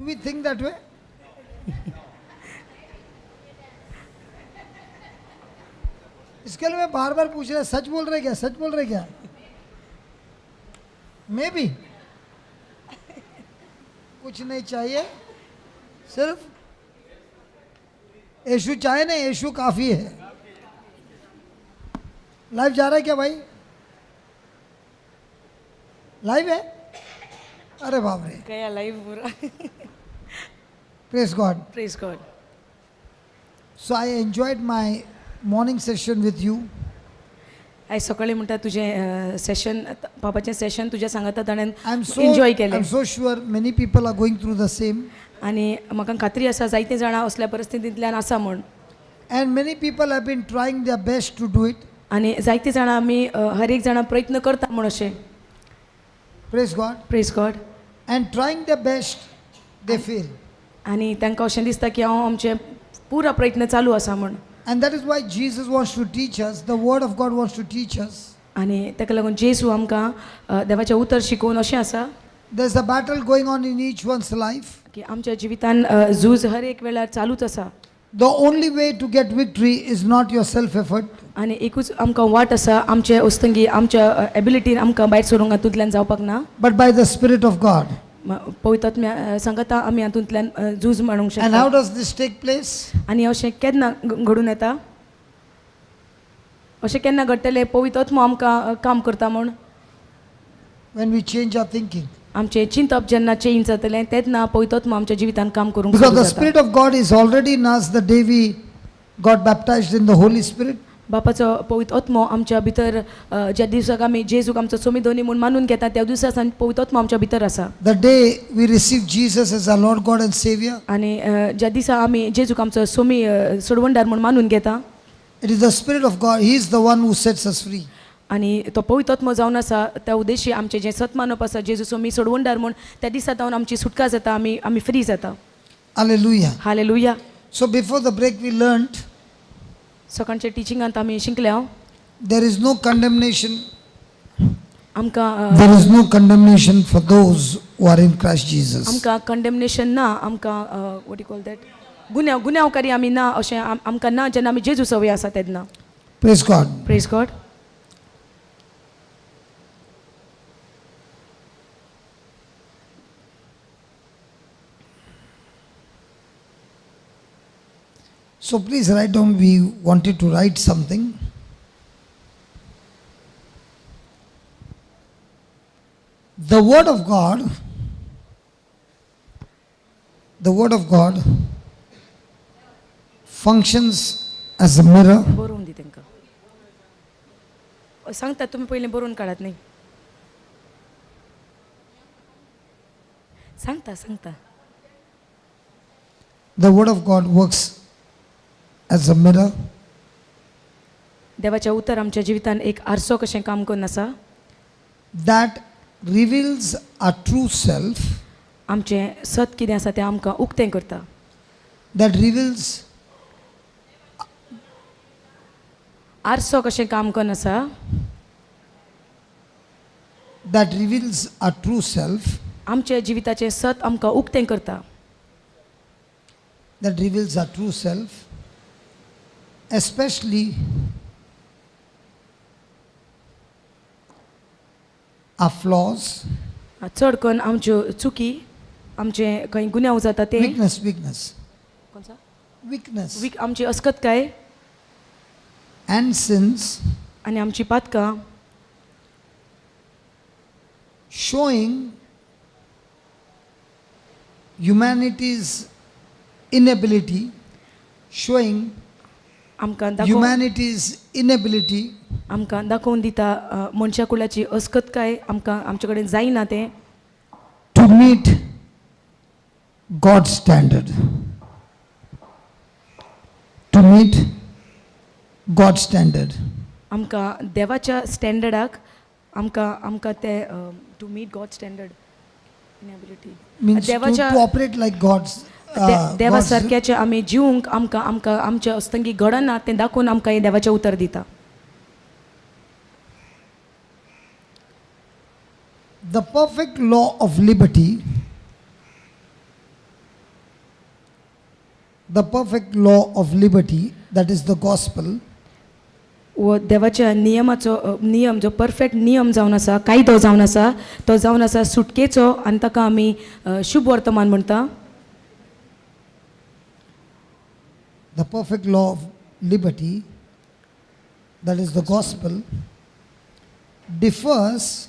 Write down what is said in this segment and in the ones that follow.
Do we think that way? इसके लिए मैं बार बार पूछ रहा, सच बोल रहे क्या, सच बोल रहे क्या? मे बी कुछ नहीं चाहिए, सिर्फ यीशु चाहे ना, यीशु काफी है। लाइव जा रहा है क्या भाई? लाइव है? अरे बाप रे, गया लाइव पूरा। Praise God. Praise God. So I enjoyed my morning session with you. आयज सकाळी म्हणटा तुजें सेशन, बाबाचें सेशन तुज्या सांगाता ताणें I am so enjoy I केलें। Am so sure many people are going through the same, आनी म्हाका खात्री आसा जायते जाणां असल्या परिस्थितींतल्यान आसा म्हूण। And many people have been trying their best to do it. आनी जायते जाणां आमी हर एक जाणां प्रयत्न करता म्हूण अशें। Praise God. Praise God. And trying their best, they fail. आनी तांकां अशें दिसता की हांव आमचें पुरा प्रयत्न चालू आसा म्हूण। And that is why Jesus wants to teach us, the Word of God wants to teach us. आनी ताका लागून जेजू आमकां देवाचें उतर शिकोवन अशें आसा There's a battle going on in each one's life. की आमच्या जिवितान झूज हर एक वेळार चालूच आसा। The only way to get victory is not your self effort, आनी एकूच आमकां वाट आसा आमचे वस्तंगी आमच्या एबिलिटीन आमकां भायर सरूंक हातूंतल्यान जावपाक ना। But by the Spirit of God. पवित्र आत्म्या सांगता आमी हातूंतल्यान झूज मांडूंक And how शकता। Does this take place? आनी अशें केन्ना घडून येता, अशें केन्ना घडटलें पवित्र आत्मो आमकां काम करता म्हूण? When we change our thinking. आमचें चिंतप जेन्ना चेंज जातलें तेन्ना पवित्र आत्मो आमच्या जिवितान काम करूंक Because सुरू the जाता। Spirit of God is already in us the day we got baptized in the Holy Spirit. बापाचो पवित्र आत्मो आमच्या भितर ज्या दिसाक आमी जेजूक आमचो सोमी दोनी म्हूण मानून घेता त्या दिसा सावन पवित्र आत्मो आमच्या भितर आसा। The day we receive Jesus as our Lord God and Savior, आनी ज्या दिसा आमी जेजूक आमचो सोमी सोडवणदार म्हूण मानून घेता, it is the Spirit of God. He is the one who sets us free. आनी तो पवित्र आत्मो जावन आसा त्या उद्देशी आमचें जें सत मानप आसा जेजू सोमी सोडवणदार म्हूण त्या दिसा जावन आमची सुटका जाता, आमी आमी फ्री जाता। Hallelujah. Hallelujah. So before the break, we learnt सकाळच्या टिचिंगांत आमी शिकले हांव there is no condemnation. आमकां There is no condemnation for those who are in Christ Jesus. आमकां कंडेमनेशन ना, आमकां what you call that गुन्यांव गुन्यांवकारी आमी ना अशें आमकां ना जेन्ना आमी जेजू सवय आसा तेन्ना। Praise God. Praise God. So please write down, we wanted to write something. The Word of God, the Word of God functions as a mirror. बरोवन दी तांकां, सांगतात तुमी पयलीं बरोवन काडात न्ही, सांगता सांगता। The Word of God works as a mirror देवाचें उतर आमच्या जिवितान एक आरसो कशें काम करून आसा that reveals our true self, आमचें सत कितें आसा तें आमकां उक्तें करता, that reveals आरसो कशें काम करून आसा that reveals our true self, आमच्या जिविताचें सत आमकां उक्तें करता, that reveals our true self, especially our flaws, चड करून आमच्यो चुकी, आमचे खंय गुन्यांव जाता ते, weakness, weakness, कोणसा? Weakness, वीक आमची अस्कतकाय and sins, आनी आमची पातकां, showing humanity's inability, showing आमकां दाखोवन humanity's inability आमकां दाखोवन दिता मनशा कुळाची अस्कतकाय आमकां आमचे कडेन जायना तें to meet God's standard. To meet God's standard. आमकां देवाच्या स्टँडर्डाक आमकां आमकां ते to meet God standard inability Means देवाच्या to operate like God's. देवा God's सारक्याचे आमी जिवंक आमकां आमकां आमच्या अस्तंगी घडना तें दाखोवन आमकां हें देवाचें उतर दिता। The perfect law of liberty The perfect law of liberty, that is the gospel, वो देवाच्या नियमाचो नियम जो परफेक्ट नियम जावन आसा, कायदो जावन आसा, तो जावन आसा सुटकेचो आनी ताका आमी शुभ वर्तमान म्हणटा. The perfect law of liberty, that is the gospel, differs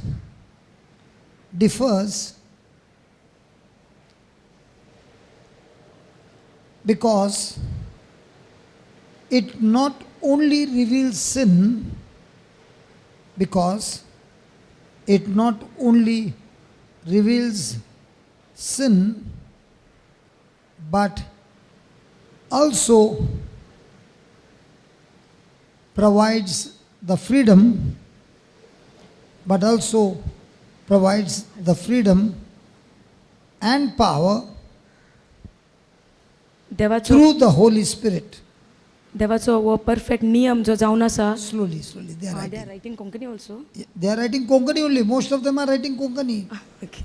because it not only reveals sin, because it not only reveals sin, but also provides the freedom, but also provides the freedom and power देवाचो through the Holy Spirit. देवाचो हो perfect नियम जो जावन आसा. Slowly, slowly, they are they writing. Are writing Konkani also. They are writing Konkani only. Most of them are writing Konkani. Okay.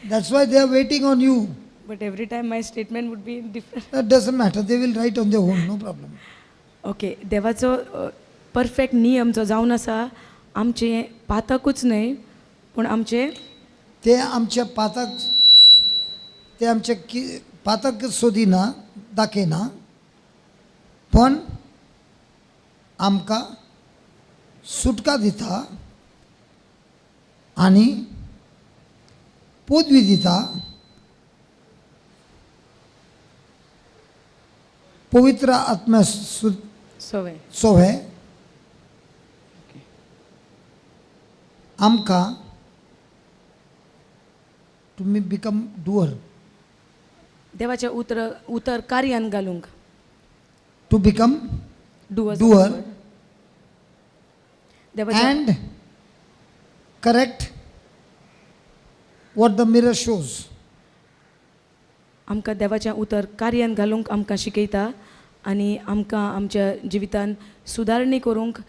That's why they are waiting on you. But every time my statement would be different. That doesn't matter. They will write on their own, no problem. Okay, देवाचो perfect नियम जो जावन आसा आमचें पातकूच न्हय पूण आमचें ते आमच्या पातक, ते आमचे की पातक सोदिना, दाखयना, पण आमकां सुटका दिता आनी पदवी दिता पवित्र आत्म्या सु सवय सोवे आमकां तुमी बिकम डुअर. देवाचें उतर उतर कार्यान घालूंक. To become doer. Doer. देवाचें and correct what the mirror shows. आमकां देवाचें उतर कार्यान घालूंक आमकां शिकयता आनी आमकां आमच्या जिवितान सुदारणी करूंक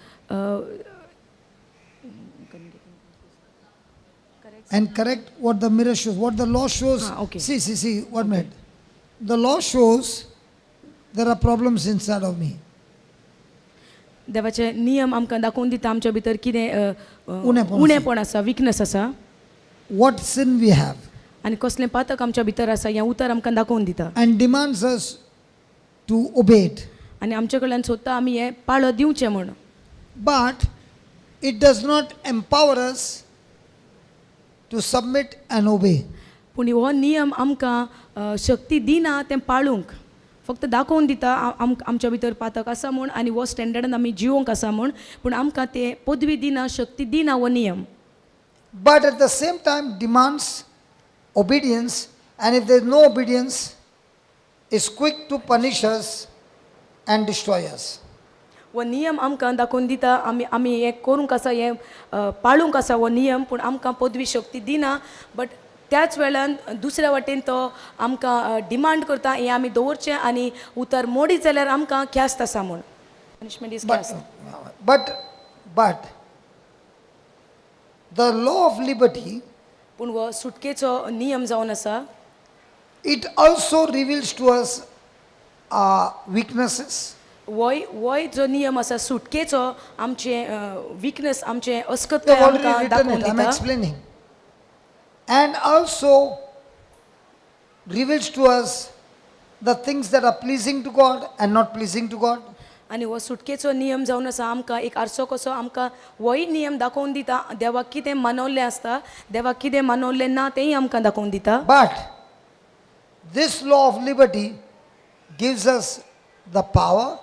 And correct what the mirror shows, what the law shows. Ah, okay. See, see, see, one minute. The law shows there are problems inside of me. देवाचे नियम आमकां दाखोवन दिता आमच्या भितर कितें अ, अ, उणेपण आसा. उणेपण आसा, विकनस आसा. What sin we have. आनी कसलें पातक आमच्या भितर आसा हें उतर आमकां दाखोवन दिता. And demands us to obey it. आनी आमच्या कडल्यान सोदता आमी हें पाळो दिवचें म्हूण. But it does not empower us to submit and obey. पूण हो नियम आमकां शक्ती दिना तें पाळूंक, फक्त दाखोवन दिता आमच्या भितर पातक आसा म्हूण आनी हो स्टँडर्डान आमी जिवोंक आसा म्हूण, पूण आमकां तें पदवी दिना, शक्ती दिना हो नियम. But at the same time demands obedience, and if there is no obedience, is quick to punish us and destroy us. हो नियम आमकां दाखोवन दिता आमी आमी हें करूंक आसा, हें पाळूंक आसा हो नियम, पूण आमकां पदवी शक्ती दिना, बट त्याच वेळान दुसऱ्या वाटेन तो आमकां डिमांड करता हें आमी दवरचें आनी उतर मोडीत जाल्यार आमकां ख्यास्त आसा म्हूण, पनिशमेंट is But, ख्यास्त. but the law of liberty, पूण हो सुटकेचो नियम जावन आसा, it also reveals to us our weaknesses, होय होय जो नियम आसा सुटकेचो आमचे विकनस, आमचे They अस्कतकाय have already आमकां written दाखोवन it, I'm दिता. explaining. And also reveals to us the things that are pleasing to God and not pleasing to God. आनी हो सुटकेचो नियम जावन आसा आमकां एक आरसो कसो आमकां होय नियम दाखोवन दिता देवाक कितें मानवल्लें आसता, देवाक कितें मानवल्लें ना तेंय आमकां दाखोवन दिता. But this law of liberty gives us the power,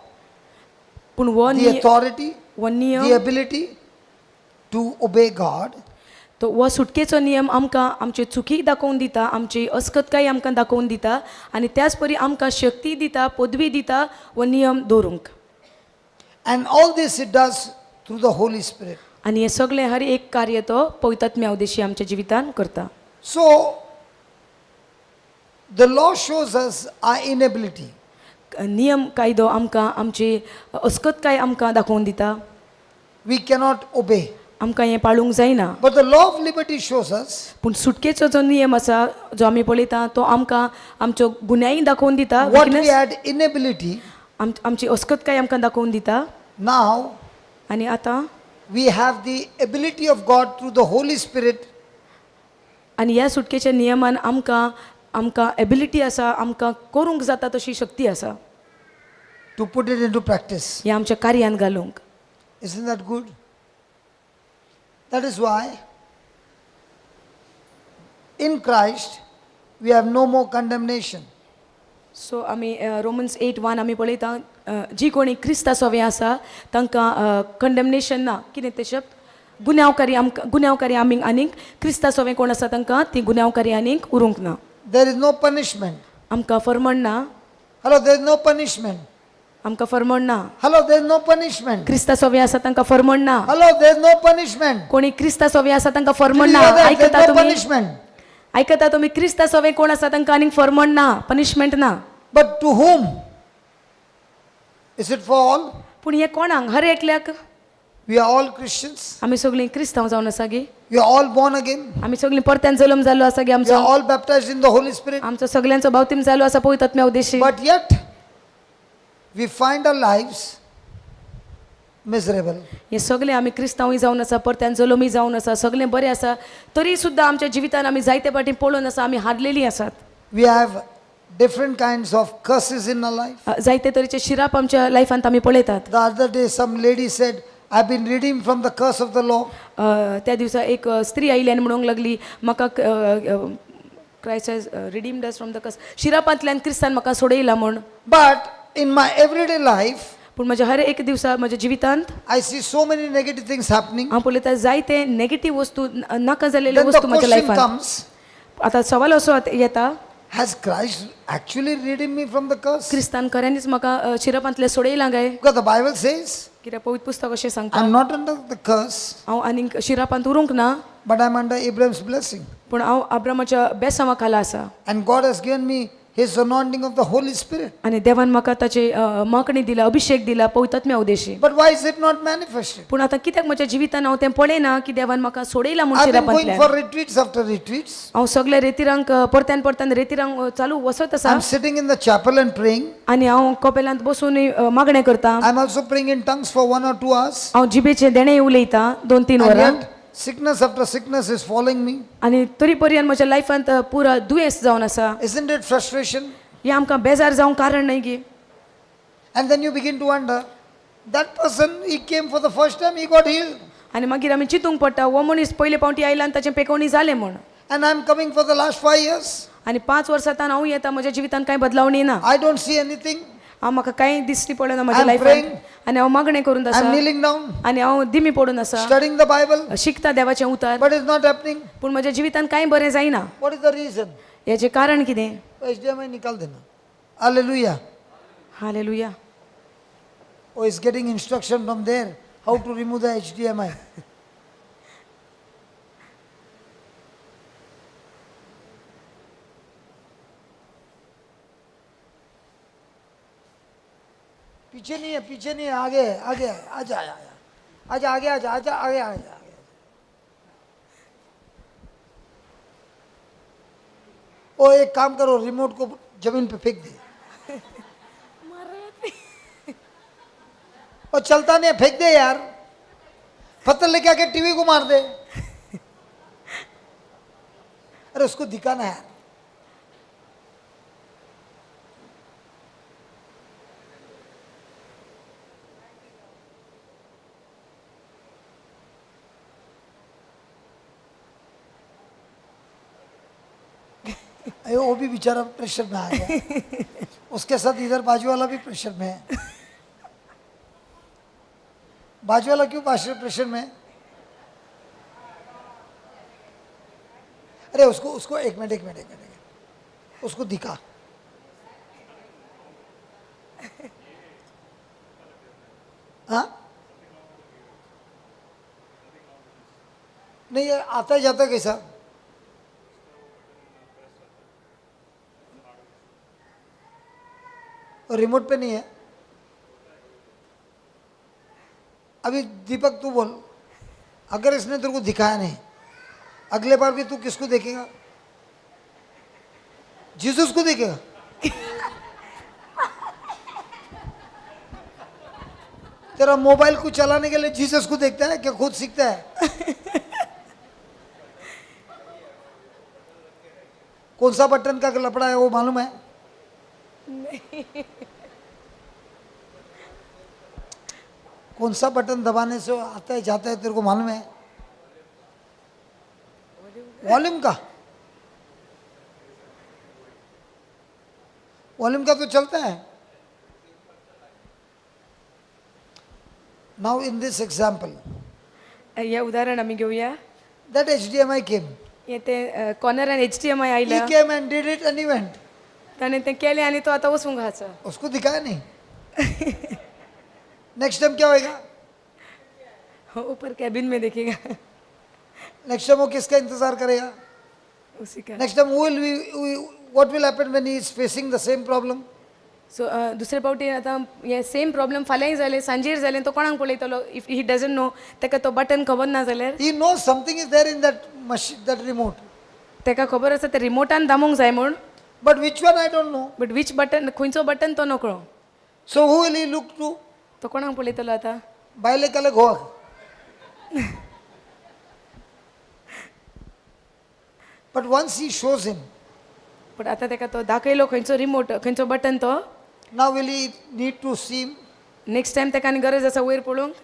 पूण हो the authority, हो the नियम ability to obey God. तो हो सुटकेचो नियम आमकां आमचे चुकीक दाखोवन दिता, आमची अस्कतकाय आमकां दाखोवन दिता आनी त्याच परी आमकां शक्ती दिता, पदवी दिता हो नियम दवरूंक. And all this it does through the Holy Spirit. आनी हें सगळें हर एक कार्य तो पवित्र उद्देशी आमच्या जिवितान करता. So, the law shows us our inability. नियम कायदो आमकां आमची अस्कतकाय आमकां दाखोवन दिता. We cannot obey. आमकां हें पाळूंक जायना. But the law of liberty shows us पूण सुटकेचो जो नियम आसा जो आमी पळयता तो आमकां आमच्यो गुन्यांय दाखोवन दिता, what we weakness, had inability. आमची अस्कतकाय आमकां दाखोवन दिता. Now आनी आतां we have the ability of God through the Holy Spirit आनी ह्या सुटकेच्या नियमान आमकां आमकां एबिलिटी आसा, आमकां करूंक जाता तशी शक्ती आसा to put it into practice. हें आमच्या कार्यान घालूंक. Isn't that good? That is why in Christ we have no more condemnation. So आमी रोमन्स 8:1 आमी पळयता, जी कोणी क्रिस्ता सोवे आसा तांकां कंडेमनेशन ना. कितें तें शब्द? गुन्यांवकारी. आमकां गुन्यांवकारी आमी आनीक क्रिस्ता सोवे कोण आसा तांकां ती गुन्यांवकारी आनीक उरूंक ना. There is no punishment. आमकां फर्मण ना. Hello, there is no punishment. आमकां फर्मण ना. Hello, there is no punishment. क्रिस्ता सोवे आसा तांकां फर्मण ना. Hello, there is no punishment. कोणी क्रिस्ता सोवे आसा तांकां Did फर्मण you ना. hear that? There is आयकता no तुमी? punishment. आयकता तुमी? क्रिस्ता सोवे कोण आसा तांकां आनीक फर्मण ना, पनिशमेंट ना. But to whom? Is it for all? पूण हें कोणाक? हर एकल्याक. We are all Christians. आमी सगळीं क्रिस्तांव जावन आसा गे. We are all born again. आमी सगळीं परत्यान जल्म जाल्लो आसा गे We आमचो. are all baptized in the Holy Spirit. आमचो सगळ्यांचो बावतीम जालो आसा पवित्र आत्म्या उद्देशी. But yet, we find our lives miserable. हे सगळे आमी क्रिस्तांवूय जावन आसा, परत्यान जल्मूय जावन आसा, सगळें बरें आसा, तरी सुद्दां आमच्या जिवितान आमी जायते फावटी पळोवन आसा आमी हारलेलीं आसात. We have different kinds of curses in our life. जायते तरेचे शिराप आमच्या लायफांत आमी पळयतात. The other day, some lady said, I've been redeemed from the curse of the law. त्या दिवसा एक स्त्री आयली आनी म्हणूंक लागली म्हाका Christ has redeemed us from the curse, शिरापांतल्यान क्रिस्तान म्हाका सोडयला म्हूण. But in my everyday life, पूण म्हज्या हर एक दिवसा म्हज्या जिवितांत I see so many negative things happening. हांव पळयता जायते नेगेटीव वस्तू, नाका जाल्लेल्यो Then the वस्तू म्हज्या question लायफांत. comes, आतां सवाल असो येता, has Christ actually redeemed me from the curse? क्रिस्तान खऱ्यांनीच म्हाका शिरापांतलें सोडयलां काय? Because the Bible says, कित्याक पवित्र पुस्तक अशें सांगता, I'm not under the curse, हांव आनीक शिरापांत उरूंक ना, but I'm under Abraham's blessing. पूण हांव आब्रामाच्या बेसांवा खाला आसा. And God has given me His anointing of the Holy Spirit. आनी देवान म्हाका ताचे मागणी दिला, अभिशेक दिला पवित्र आत्म्या उद्देशी. But why is it not manifested? पूण आतां कित्याक म्हज्या जिवितान हांव तें पळयना की देवान म्हाका सोडयला म्हूण I've been going शिरापांतल्यान? for retreats after retreats. हांव सगल्या रेतिरांक परत्यान परत्यान रेतिरांक चालू वचत आसा. I'm sitting in the chapel and praying. आनी हांव कपेलांत बसून मागणें करता. I'm also praying in tongues for 1 or 2 hours. हांव जिबेचें देणें उलयतां 2-3 And वरां. yet, sickness after sickness is following me. आनी तरी पर्यंत म्हज्या लायफांत पुरा दुयेंस जावन आसा. Isn't it frustration? हें आमकां बेजार जावंक कारण न्हय गी? And then you begin to wonder, that person, he came for the first time, he got healed. आनी मागीर आमी चिंतूंक पडटा, हो मनीस पयले पावटी आयला आनी ताचें पेकोवणी जालें म्हूण. And I'm coming for the last 5 years. आनी 5 वर्सां तान हांव येता, म्हज्या जिवितांत कांय बदलावणी ना. I don't see anything. हांव म्हाका कांय दिश्टी पडना म्हज्या I'm लायफांत. praying. आनी हांव मागणें करून I'm आसा kneeling down, आनी हांव दिमी पडून आसा, studying the Bible, शिकता देवाचें उतर, but it's not happening. पूण म्हज्या जिवितांत कांय बरें जायना. What is the reason? हेचें कारण कितें? HDMI निकाल देना. Hallelujah. Hallelujah. Oh, he's getting instruction from there how to remove the HDMI. पीछे नहीं है, पीछे नहीं है, आगे है, आगे है, आजा आजा आजा आगे आजा आजा आगे आजा आगे। ओ एक काम करो, रिमोट को जमीन पे फेंक दे। और चलता नहीं है, फेंक दे यार, पत्थर लेके आके टीवी को मार दे। अरे उसको दिखाना यार। अरे वो भी बेचारा प्रेशर में आ गया, उसके साथ इधर बाजू वाला भी प्रेशर में है। बाजू वाला क्यों प्रेशर में है? अरे उसको उसको एक मिनट एक मिनट एक मिनट एक मिनट, उसको दिखा। हाँ नहीं, ये आता जाता कैसा? और रिमोट पे नहीं है अभी। दीपक तू बोल, अगर इसने तेरे को दिखाया नहीं, अगले बार भी तू किसको देखेगा? जीसस को देखेगा? तेरा मोबाइल को चलाने के लिए जीसस को देखता है क्या खुद सीखता है? कौन सा बटन का लपड़ा है वो मालूम है? कौन सा बटन दबाने से वो आता है जाता है तेरे को मालूम है? वॉल्यूम का, वॉल्यूम का तो चलता है। Now in this example, हें उदाहरण आमी घेवया। That HDMI came. हें तें कॉर्नरान HDMI He आयला। came and did it and he went. ताणें तें केलें आनी तो आतां वचूंक आसा। उसको दिखाया नहीं। नेक्स्ट टाइम क्या होएगा? ऊपर कैबिन में देखेगा। नेक्स्ट टाइम वो किसका इंतजार करेगा? उसी का। Next time will be, what will happen when he is facing the same problem? So दुसरे पावटी आतां हें सेम प्रॉब्लम फाल्यांय जालें, सांजेर जालें, तो कोणाक पळयतलो if he doesn't no, ताका तो बटन खबर ना जाल्यार? He knows something is there in that machine, that remote. ताका खबर आसा ते रिमोटान दामूंक जाय म्हूण। But which one, I don't know. But which button, खंयचो बटन तो नकळो। So who will he look to? तो कोणाक पळयतलो आतां? बायले काले Goa. But once he shows him, पूण आतां ताका तो दाखयलो खंयचो रिमोट, खंयचो बटन तो। Now will he need to see him? Next time ताका आनी गरज आसा वयर पळोवंक?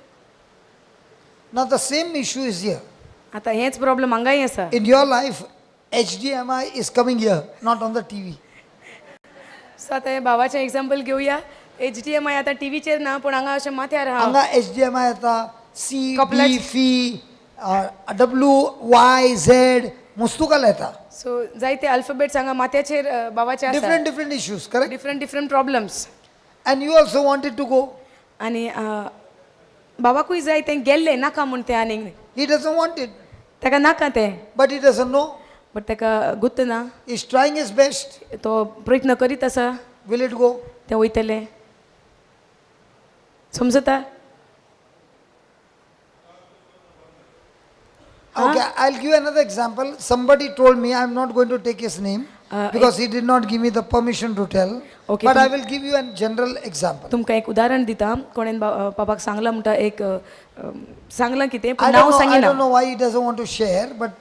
Now the same issue is here. आतां हेंच प्रॉब्लम हांगाय आसा। In your life, HDMI is coming here, not on the TV. So आतां हें भावाचें एग्जाम्पल घेवया, HDMI आतां टिवीचेर ना पूण हांगा अशें माथ्यार आहा। हांगा HDMI येता, C, B, कपलाच- F, W, Y, Z, मुस्तुकाल येता। सो जायते अल्फाबेट्स हांगा माथ्याचेर भावाचे आसा। Different different issues, correct? Different different problems. And you also wanted to go. आनी बाबाकूय जाय तें गेल्लें नाका म्हूण तें आनीक। He doesn't want it, ताका नाका तें। But he doesn't know. But ताका गुत्त ना। He's trying his best. तो प्रयत्न करीत आसा। Will it go? तें वयतलें, समजता? Okay, I'll give another example. Somebody told me, I'm not going to take his name because he did not give me the permission to tell. Okay, But I will give you a general example. तुमकां एक उदाहरण दिता, कोणेन बाबाक सांगलां म्हणटा एक सांगलां कितें I पूण don't नांव know, I सांगिना। don't know why he doesn't want to share, but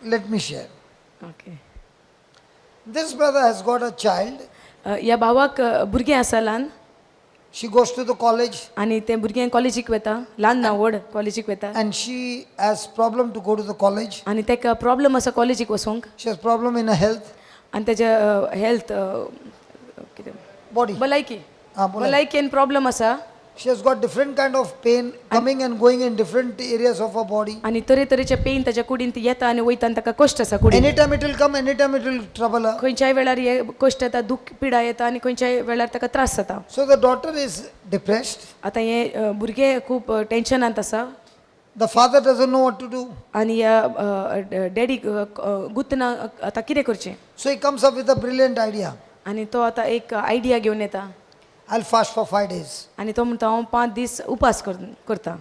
let me share. Okay. This brother has got a child. ह्या भावाक भुरगें आसा ल्हान। She goes to the college आनी तें भुरगें कॉलेजीक वता, ल्हान ना व्हड, कॉलेजीक वता। And she has problem to go to the college. आनी ताका प्रॉब्लम आसा कॉलेजीक वचूंक। She has problem in her health, आनी तेजें हेल्थ कितें body. भलायकी। हा, बोला. भलायकेन प्रॉब्लम आसा। She has got different kind of pain coming and going in different areas of her body. आनी तरेतरेचे पेन ताच्या कुडीन ती येता आनी वयता आनी ताका कश्ट आसा कुडीन। Anytime it will come, anytime it will trouble her. खंयच्याय वेळार हे कश्ट येता, दुख पिडा येता आनी खंयच्याय वेळार ताका त्रास जाता। So the daughter is depressed. आतां हें भुरगें खूब टेन्शनांत आसा। The father doesn't know what to do. आनी ह्या डॅडीक गुत्त ना आतां कितें करचें। So he comes up with a brilliant idea. आनी तो आतां एक आयडिया घेवन येता। I'll fast for 5 days. आनी तो म्हणटा हांव 5 दीस उपास करता।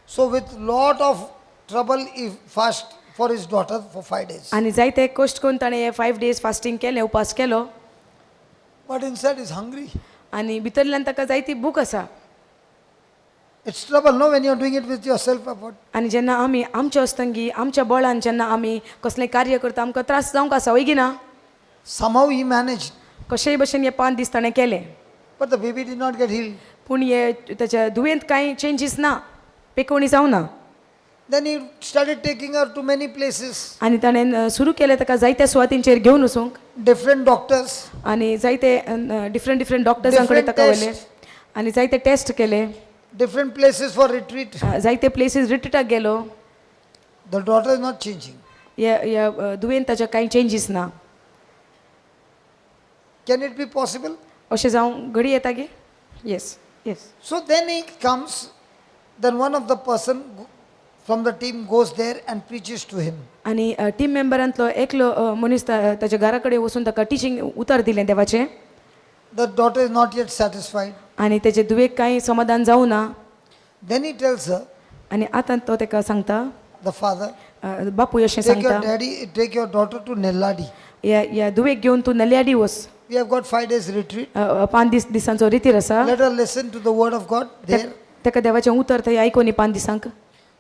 So with lot of trouble, he fast for his daughter for 5 days. आनी जायते कश्ट करून ताणें हे 5 डेज फास्टींग केलें, उपास केलो। But inside he's hungry. आनी भितरल्यान ताका जायती भूक आसा। It's trouble, no, when you're doing it with your self effort. आनी जेन्ना आमी आमच्या हस्तंगी आमच्या बळान जेन्ना आमी कसलें कार्य करता आमकां त्रास जावंक आसा, वय की ना? Somehow he managed, कशेय भशेन हे 5 दीस ताणें केले। But the baby did not get healed. पूण हे ताच्या दुयेंत कांय चेंजीस ना, पेकोवणी जावना। Then he started taking her to many places, आनी ताणें सुरू केलें ताका जायत्या सुवातींचेर घेवन वचूंक। Different doctors, आनी जायते डिफरंट डिफरंट डॉक्टर्सां कडेन Different ताका व्हेले test. आनी जायते टेस्ट केले। Different places for retreat. जायते प्लेसीस रिट्रीटाक गेलो। The daughter is not changing. ह्या ह्या दुयेंत ताच्या कांय चेंजीस ना। Can it be possible? अशें जावं घडी येता की? Yes yes. So then he comes, then one of the person from the team goes there and preaches to him. आनी टीम मेंबरांतलो एकलो मनीस ताच्या घरा कडेन वचून ताका टिचींग उतर दिलें देवाचें। The daughter is not yet satisfied. आनी तेजे धुवेक कांय समाधान जावं ना। Then he tells her, आनी आतां तो ताका सांगता, the father, बापूय अशें take your सांगता, daddy, take your daughter to Nelladi. ह्या ह्या धुवेक घेवन तूं नल्याडी वच. We have got 5 days retreat. अ, अ, पांच दीस दिसांचो रितीर आसा. Let her listen to the word of God there. ताका देवाचें उतर थंय आयकोनी पांच दिसांक.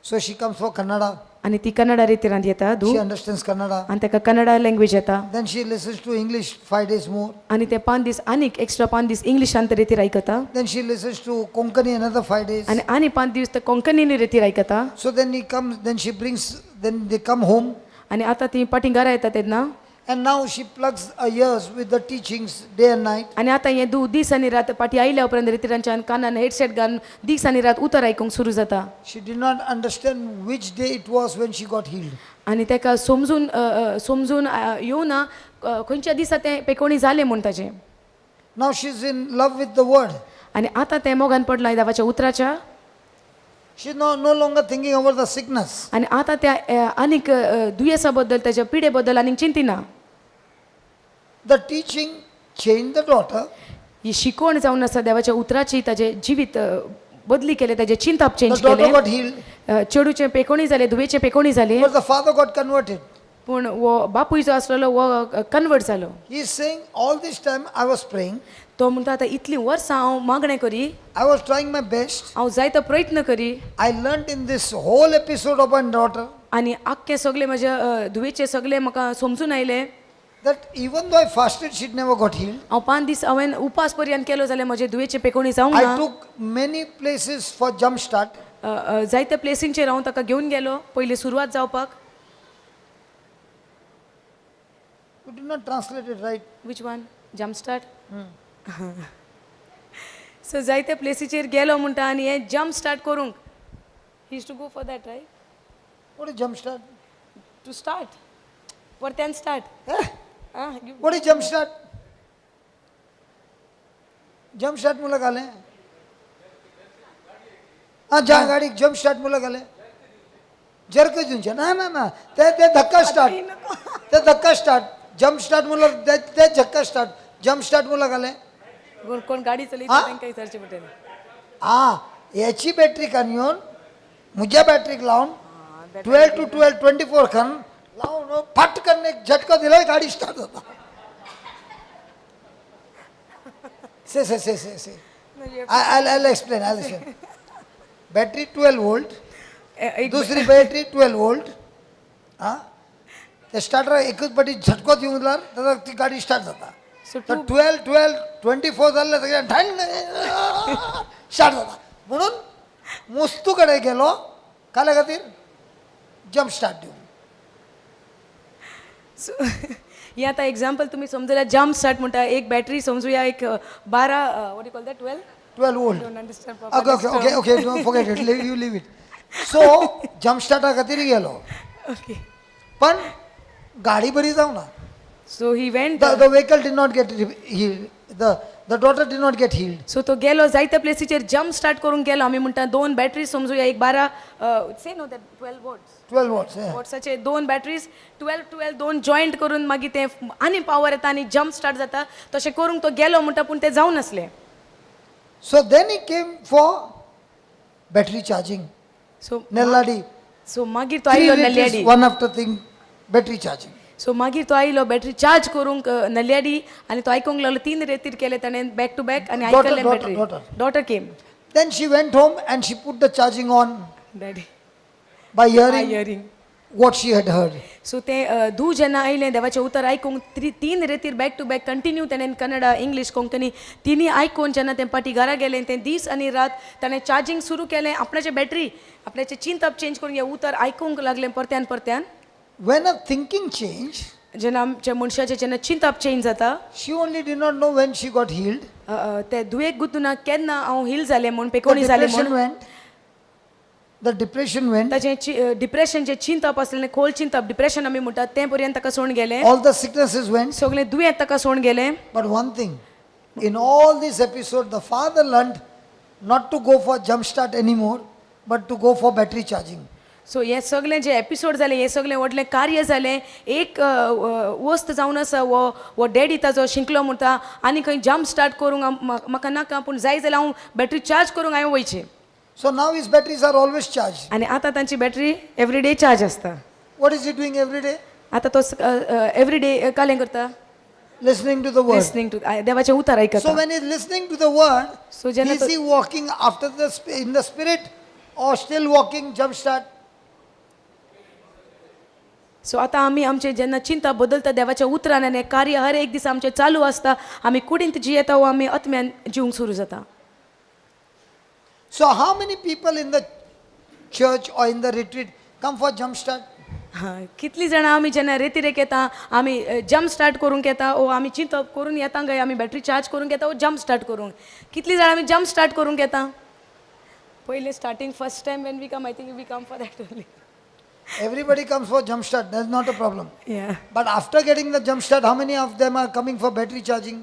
So she comes for Kannada. आनी ती कन्नडा रितीरांत येता She धूव understands Kannada. आनी ताका कन्नडा लँग्वेज येता. Then she listens to English 5 days more. आनी ते पांच दीस आनीक एक्स्ट्रा पांच दीस इंग्लिशांत रेतीर आयकता. Then she listens to Konkani another 5 days. आनी आनी पांच दीस ते कोंकणीनी रेतीर आयकता. So then he comes, then she brings, then they come home. आनी आतां ती पाटीं घरा येता तेन्ना And now she plugs her ears with the teachings day and night. आनी आतां हें दू दीस आनी रात पाटी आयल्या उपरांत रेतिरांच्यान कानान हेडसेट घालून दीस आनी रात उतर आयकूंक सुरू जाता. She did not understand which day it was when she got healed. आनी ताका समजून अ, अ, समजून येवना खंयच्या दिसा तें पेकोणी जालें म्हूण ताजें. Now she's in love with the word. आनी आतां तें मोगान पडलां देवाच्या उतराच्या. She's no longer thinking about the sickness. आनी आतां त्या आनीक दुयेंसा बद्दल ताच्या पिडे बद्दल आनीक चिंतिना. The teaching changed the daughter. ही शिकवण जावन आसा देवाच्या उतराची ताजें जिवीत बदली केलें ताजें चिंतप The change daughter केलें. got healed, चेडूचें पेकोणी जालें धुवेचें पेकोणी जालें. but the father got converted. पूण हो बापूय जो आसलेलो हो कन्वर्ट जालो. He is saying, all this time I was praying, तो म्हणटा आतां इतलीं वर्सां हांव मागणें करी. I was trying my best. हांव जायतो प्रयत्न करी. I learned in this whole episode of my daughter आनी आख्खें सगळें म्हज्या धुवेचें सगळें म्हाका समजून आयलें that even though I fasted, she never got healed. हांव पांच दीस हांवें उपास पर्यंत केलो जाल्यार म्हजे धुवेचें पेकोणी जावंक I ना. took many places for jump start. जायत्या प्लेसींचेर हांव ताका घेवन गेलो पयलीं सुरवात जावपाक. You did not translate it right. Which one jump start? So जायत्या प्लेसीचेर गेलो म्हणटा आनी हें जम्प स्टार्ट करूंक he is to go for that, right? What is jump start? To start परत्यान start. Eh? What is jump start? Jump start मुलं घाले हा ज्या गाडीक जम्प स्टार्ट मुलं घाले जर्क दिवचे ना ना ना ते ते धक्का स्टार्ट ते धक्का स्टार्ट जम्प स्टार्ट मुलं ते ते झक्का स्टार्ट जम्प स्टार्ट मुलं घाले. कोण कोण गाडी चलयता हा? तांकां विचारचें पडटलें. हा याची बॅटरी कान येवन म्हज्या बॅटरीक लावन 12 to 12 24 खन लावन फट करून एक झटको दिलो गाडी स्टार्ट जाता. से से से से से I explain, I explain. Battery 12 volt, एक दुसरी बॅटरी 12 वोल्ट. हा ते स्टार्टर एकच पाटी झटको दिवंक लागल्यार जाल्यार ती गाडी स्टार्ट जाता. सो तर 12 12 24 जाल्ले सगळे ठण स्टार्ट जाता. म्हणून मुस्तू कडेन गेलो काल्या खातीर जम्प स्टार्ट दिवंक. सो हें आतां एग्जाम्पल तुमी समजल्या जम्प स्टार्ट म्हणटा एक बॅटरी समजुया एक 12, what you call that, 12? 12 volt. Don't understand. Okay, forget it, you leave it. So jump स्टार्टा खातीर गेलो ओके. पण गाडी बरी जावना. So he went The vehicle did not get healed. The daughter did not get healed. So तो गेलो जायत्या प्लेसीचेर jump start करूंक गेलो आमी म्हणटा दोन बॅटरी समजुया एक 12, say no, that 12 volts. 12 volts. वॉट्साचे दोन बॅटरीज 12 12 दोन जॉयंट करून मागीर ते आनी पावर येता आनी जम्प स्टार्ट जाता. तशें करूंक तो गेलो म्हणटा पूण ते जावं नासलें. So then he came for battery charging. So Nelladi. So मागीर तो Three आयलो retreats, नल्याडी. one after thing, battery charging. So मागीर तो आयलो बॅटरी चार्ज करूंक नल्याडी आनी तो आयकूंक लागलो तीन रेतीर केले ताणें बॅक टू बॅक आनी Daughter, आयकलें daughter, battery. Daughter. Daughter came. Then she went home and she put the charging on daddy by hearing hearing what she had heard. So तें धूव जेन्ना आयलें देवाचें उतर आयकूंक त्री तीन रेतीर बॅक टू बॅक कंटिन्यू ताणें कन्नडा इंग्लीश कोंकणी तिनी आयकून जेन्ना तें पाटी घरा गेलें तें दीस आनी रात ताणें चार्जींग सुरू केलें आपणाचें बॅटरी आपल्याचें चिंतप चेंज करून हें उतर आयकूंक लागलें परत्यान परत्यान. When her thinking changed, जेन्ना आमच्या मनशाचें जेन्ना चिंतप चेंज जाता she only did not know when she got healed. अ, अ, ते दुयेक गुंतूना केन्ना हांव हील जालें म्हूण The पेकोणी जालें depression म्हूण. went. The depression went. ताचें डिप्रेशन जें चिंतप आसलें खोल चिंतप डिप्रेशन आमी म्हणटात तें पर्यंत ताका सोडून गेलें. All the sicknesses went. सगळें दुयेंत ताका सोडून गेलें. But one thing, in all this episode, the father learned not to go for jump start anymore, but to go for battery charging. So हें सगळें जे एपिसोड जालें हें सगळें व्हडलें कार्य जालें एक अ, अ, वस्त जावन आसा हो हो डॅडी ताजो शिंकलो म्हणटा आनी खंय जम्प स्टार्ट करूंक म्हाका नाका पूण जाय जाल्यार हांव बॅटरी चार्ज करूंक हांवें वयचें. So now his batteries are always charged. आनी आतां तांची बॅटरी एवरी डे चार्ज आसता. What is he doing every day? आतां तो एवरी डे कालें करता? Listening to the word. Listening to देवाचें उतार So आयकता. When he's listening to the word, So जेन्ना is तो he walking after the in the spirit or still walking jump start? So आतां आमी आमचे जेन्ना चिंता बदलता देवाच्या उतरान आनी हें कार्य हर एक दीस आमचें चालू आसता, आमी कुडींत जियेता वो आमी आत्म्यान जिवंक सुरू जाता. So how many people in the church or in the retreat come for jump start? हां, कितलीं जाणां आमी जेन्ना रेतिरेक येता आमी जम्प स्टार्ट करूंक येता ओ आमी चिंतप करून येता काय आमी बॅटरी चार्ज करूंक येता ओ जम्प स्टार्ट करूंक कितलीं जाणां आमी जम्प स्टार्ट करूंक येता? पयलीं starting first time when we come, I think we come for that only. Everybody comes for jump start. That's not a problem. Yeah. But after getting the jump start, how many of them are coming for battery charging?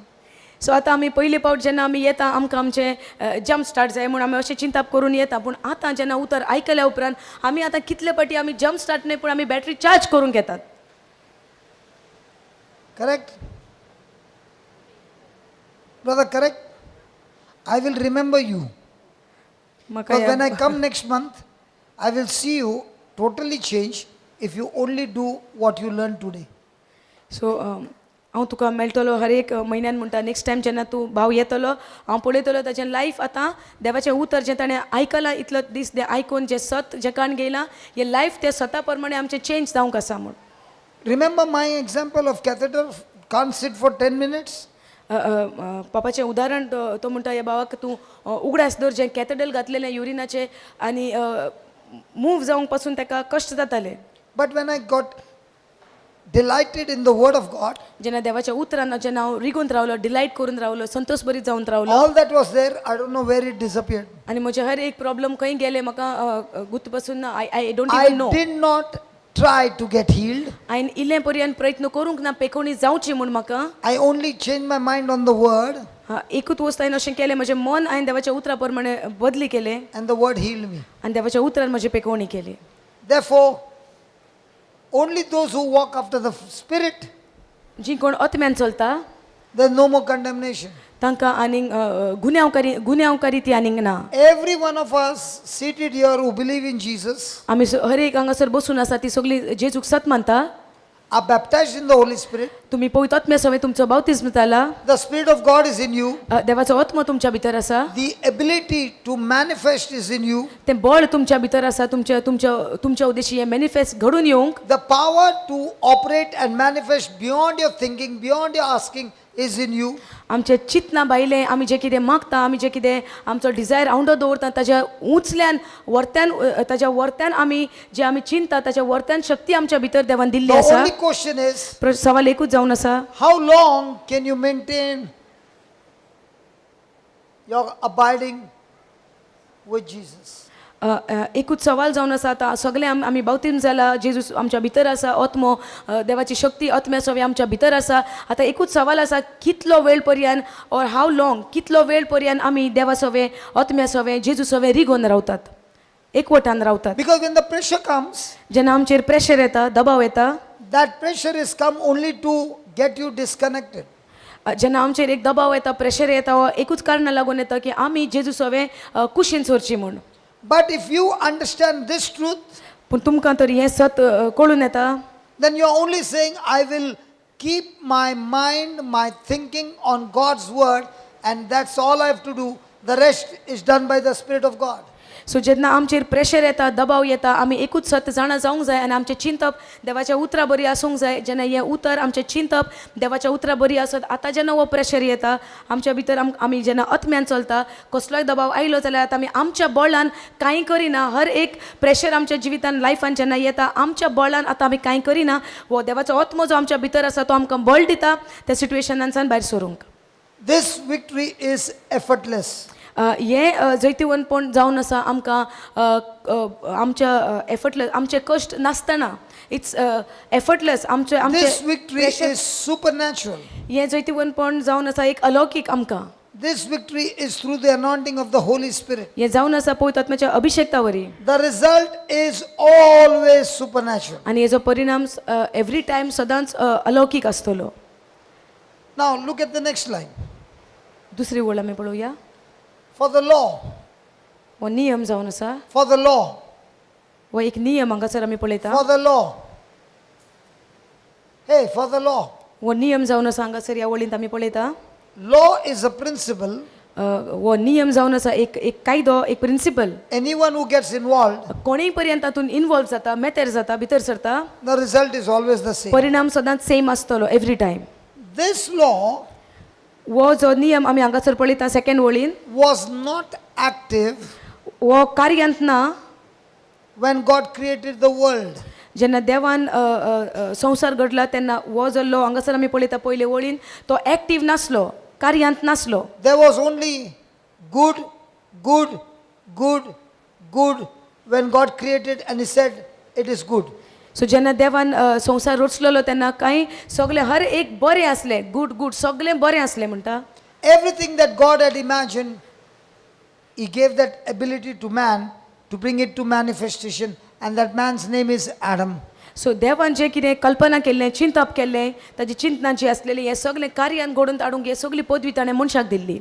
So आतां आमी पयले पावट जेन्ना आमी येता आमकां आमचें jump start जाय म्हूण आमी अशें चिंतप करून येता, पूण आतां जेन्ना उतर आयकल्या उपरांत आमी आतां कितले पाटी आमी जम्प स्टार्ट न्हय पूण आमी बॅटरी चार्ज करूंक येतात. Correct? Brother, correct? I will remember you. म्हाका Because when I come next month, I will see you totally change if you only do what you learned today. So हांव तुका मेळटलो हर एक म्हयन्यान म्हणटा, नेक्स्ट टायम जेन्ना तूं भाव येतलो हांव पळयतलो ताचें लायफ आतां देवाचें उतर जें ताणें आयकलां इतलो दीस तें आयकून जें सत जें काण घेयलां हें लायफ तें सता प्रमाणें आमचें चेंज जावंक आसा म्हूण. Remember my example of catheter can't sit for 10 minutes? अ, अ, अ, पापाचें उदाहरण तो तो म्हणटा ह्या भावाक तूं उगडास दवर जें कॅथेडल घातलेलें युरिनाचें आनी मूव जावंक पासून ताका कश्ट जाताले. But when I got delighted in the word of God, जेन्ना देवाच्या उतरान जेन्ना हांव रिगून रावलो, डिलायट करून रावलो, संतोश बरीत जावन रावलो, all that was there, I don't know where it disappeared. आनी म्हजें हर एक प्रॉब्लम खंय गेले म्हाका गुत पसून ना. I don't I even know. Did not try to get healed. हांवें इल्लें पर्यंत प्रयत्न करूंक ना पेकोवणी जावची म्हूण म्हाका. I only changed my mind on the word, हा, एकूच वस्त हांवें अशें केलें, म्हजें मन हांवें देवाच्या उतरा प्रमाणे बदली केलें and the word healed me. आनी देवाच्या उतरान म्हजी पेकोवणी केली. Therefore, only those who walk after the Spirit, जी कोण आत्म्यान चलता there's no more condemnation. तांकां आनीक गुन्यांवकारी गुन्यांवकारी ती आनीक ना. Every one of us seated here who believe in Jesus आमी हर एक हांगासर बसून आसा ती सगळी जेजूक सत मानता are baptized in the Holy Spirit. तुमी पवित्र आत्म्या सवें तुमचो बावतिज्म जाला. The Spirit of God is in you. देवाचो आत्मो तुमच्या भितर आसा. The ability to manifest is in you. तें बळ तुमच्या भितर आसा तुमच्या तुमच्या तुमच्या उद्देशी हें मॅनिफेस्ट घडून येवंक. The power to operate and manifest beyond your thinking, beyond your asking is in you. आमचे चिंतना भायलें आमी जें कितें मागता आमी जें कितें आमचो डिजायर आवंडो दवरता ताज्या उंचल्यान वर्त्यान ताज्या वर्त्यान आमी जें आमी चिंता ताज्या वर्त्यान शक्ती आमच्या भितर देवान दिल्ली The आसा. only question is, सवाल एकूच जावन आसा, how long can you maintain your abiding with Jesus? अ, अ, एकूच सवाल जावन आसा आतां सगळे आमी बावतीम जाला, जेजूस आमच्या भितर आसा, आत्मो देवाची शक्ती आत्म्या सवें आमच्या भितर आसा. आतां एकूच सवाल आसा कितलो वेळ पर्यंत ऑर हाव लॉंग कितलो वेळ पर्यंत आमी देवा सवें आत्म्या सवें जेजू सवें रिगोन रावतात, एकवटान रावतात. Because when the pressure comes, जेन्ना आमचेर प्रेशर येता, दबाव येता, that pressure is come only to get you disconnected. जेन्ना आमचेर एक दबाव येता, प्रेशर येता, हो एकूच कारणा लागून येता की आमी जेजू सवें कुशीन सरची म्हूण. But if you understand this truth, पूण तुमकां तर हें सत कळून येता, then you are only saying, I will keep my mind, my thinking on God's word, and that's all I have to do. The rest is done by the Spirit of God. So जेन्ना आमचेर pressure येता, दबाव येता, आमी एकूच सत जाणा जावंक जाय आनी आमचें चिंतप देवाच्या उतरा बरी आसूंक जाय. जेन्ना हें उतर आमचें चिंतप देवाच्या उतरा बरी आसत, आतां जेन्ना हो प्रेशर येता आमच्या भितर आमी जेन्ना आत्म्यान चलता, कसलोय दबाव आयलो जाल्यार आतां आमी आमच्या बळान कांय करिना. हर एक प्रेशर आमच्या जिवितान लायफान जेन्ना येता आमच्या बळान आतां आमी कांय करिना, हो देवाचो आत्मो जो आमच्या भितर आसा तो आमकां बळ दिता त्या सिट्युएशनांसान भायर सरूंक. This victory is effortless. हें जैतिवंतपण जावन आसा आमकां आमच्या एफर्टलेस, आमचे कश्ट नासतना, it's effortless आमचे आमचे This victory is supernatural. हें जैतिवंतपण जावन आसा एक अलौकीक आमकां. This victory is through the anointing of the Holy Spirit. हें जावन आसा पवित्र आत्म्याच्या अभिषेकता वरी. The result is always supernatural. आनी हेजो परिणाम एवरी टायम सदांच अलौकीक आसतलो. Now look at the next line. दुसरी ओळ आमी पळोवया. For the law हो नियम जावन आसा. For the law. हो एक नियम हांगासर आमी पळयता. For the law. Hey, for the law. हो नियम जावन आसा हांगासर ह्या वळींत आमी पळयता. Law is a principle. हो नियम जावन आसा एक एक कायदो, एक principal. Anyone who gets involved, कोणीय पर्यंत तातूंत इनवॉल्व जाता, मेतेर जाता, भितर सरता, the result is always the same. परिणाम सदांच सेम आसतलो एवरी टायम. This law हो जो नियम आमी हांगासर पळयता सेकंड वळीन, was not active हो कार्यांत ना when God created the world. जेन्ना देवान अ, अ, अ, संवसार घडला तेन्ना हो जो लो हांगासर आमी पळयता पयले वळीन तो एक्टीव नासलो, कार्यांत नासलो. There was only good, good, good, good when God created and He said, "It is good." So जेन्ना देवान संवसार रचलेलो तेन्ना कांय सगळें हर एक बरें आसलें, गूड गूड सगळें बरें आसलें म्हणटा. Everything that God had imagined, He gave that ability to man to bring it to manifestation, and that man's name is Adam. So देवान जें कितें कल्पना केल्लें, चिंतप केल्लें, ताजी चिंतनां जी आसलेली हें सगळें कार्यान घडोवन हाडूंक हें सगळी पदवी ताणें मनशाक दिल्ली.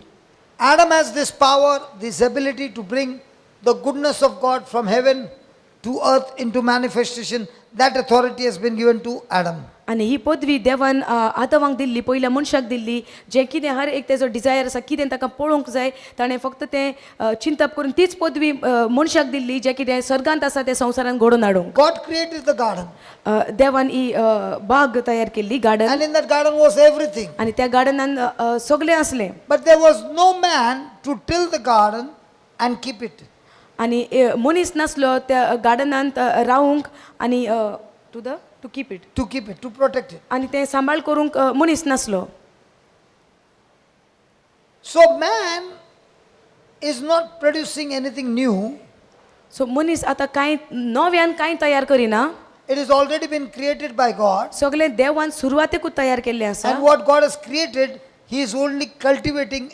Adam has this power, this ability to bring the goodness of God from heaven to earth into manifestation. That authority has been given to Adam. आनी ही पदवी देवान आदवांक दिल्ली, पयल्या मनशाक दिल्ली, जें कितें हर एक तेजो डिजायर आसा, कितें ताका पळोवंक जाय, ताणें फक्त तें चिंतप करून तीच पदवी मनशाक दिल्ली, जें कितें सर्गांत आसा तें संवसारांत घडोवन हाडूंक. God created the garden, देवान ही बाग तयार केल्ली, garden. And in that garden was everything. आनी त्या गार्डनान सगळें आसलें. But there was no man to till the garden and keep it. आनी मनीस नासलो त्या गार्डनांत रावूंक आनी to keep it. To keep it, to protect it. आनी तें सांबाळ करूंक मनीस नासलो. So man is not producing anything new. So मनीस आतां कांय नव्यान कांय तयार करिना. It has already been created by God. सगळें देवान सुरवातेकूच तयार केल्लें आसा. And what God has created, He is only cultivating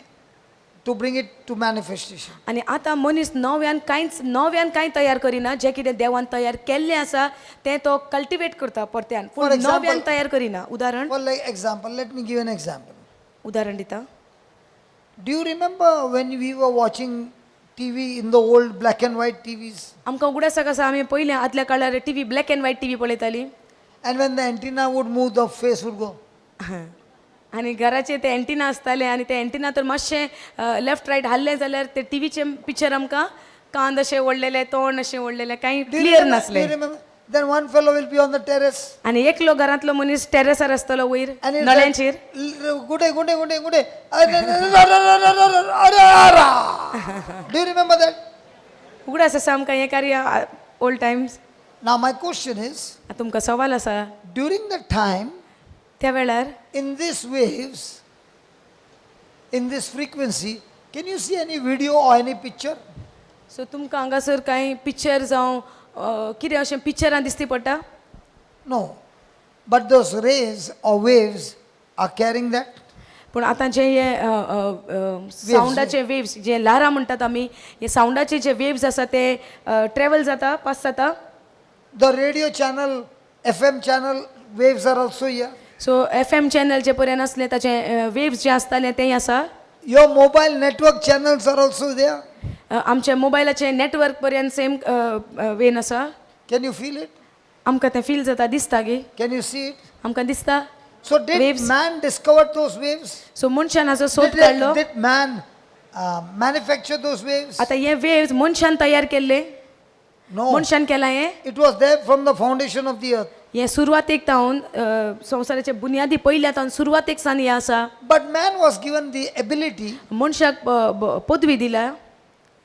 to bring it to manifestation. आनी आतां मनीस नव्यान कांयच नव्यान कांय तयार करिना, जें कितें देवान तयार केल्लें आसा तें तो कल्टिवेट करता परत्यान, पूण For example- नव्यान तयार करिना. उदाहरण. For like example, let me give an example. उदाहरण दिता. Do you remember when we were watching TV in the old black and white TVs? आमकां उगडास आसा आमी पयलें आदल्या काळार TV black and white TV पळयताली. And when the antenna would move, the face would go. आनी घराचे ते एंटिना आसताले आनी ते एंटिना तर मातशें लेफ्ट रायट हाल्लें जाल्यार ते टिवीचें पिक्चर आमकां कांद अशें ओडलेले, तोंड अशें ओडलेलें, कांय Do you clear remember? Do you नासलें. remember? Then one fellow will be on the terrace. आनी एकलो घरांतलो मनीस टेरेसार आसतलो वयर And he'll नळ्यांचेर. say, "Good day, good day, good day, good day. Arre, arre, arre, arre, arre." Do you remember that? उगडास आसा आमकां हें कार्य old times. Now my question is, आतां तुमकां सवाल आसा, during the time, त्या वेळार in these waves, in this frequency, can you see any video or any picture? So तुमकां हांगासर कांय पिक्चर जावं कितें अशें पिक्चरां दिसती पडटा? No. But those rays or waves are carrying that. पूण आतां जे हे सावंडाचे वेव्स जे ल्हारां म्हणटात आमी, हे सावंडाचे जे वेव्स आसा ते ट्रेवल जाता, पास जाता. The radio channel, FM channel waves are also here. So FM channel जे पर्यंत आसले ताचे वेव्स जे आसताले तेय आसा. Your mobile network channels are also there. आमच्या मोबायलाचे नेटवर्क पर्यंत सेम वेन आसा. Can you feel it? आमकां तें फील जाता, दिसता गे? Can you see it? आमकां दिसता. So did Waves. Man discover those waves? So मनशान हाचो सोद Did, काडलो. did man manufacture those waves? आतां हे वेव्स मनशान तयार केल्ले? No. मनशान केलां हें? It was there from the foundation of the earth. हें सुरवातेक तावन संवसाराचे बुन्यादी पयल्या तावन सुरवातेक सावन हें आसा. But man was given the ability मनशाक पदवी दिल्या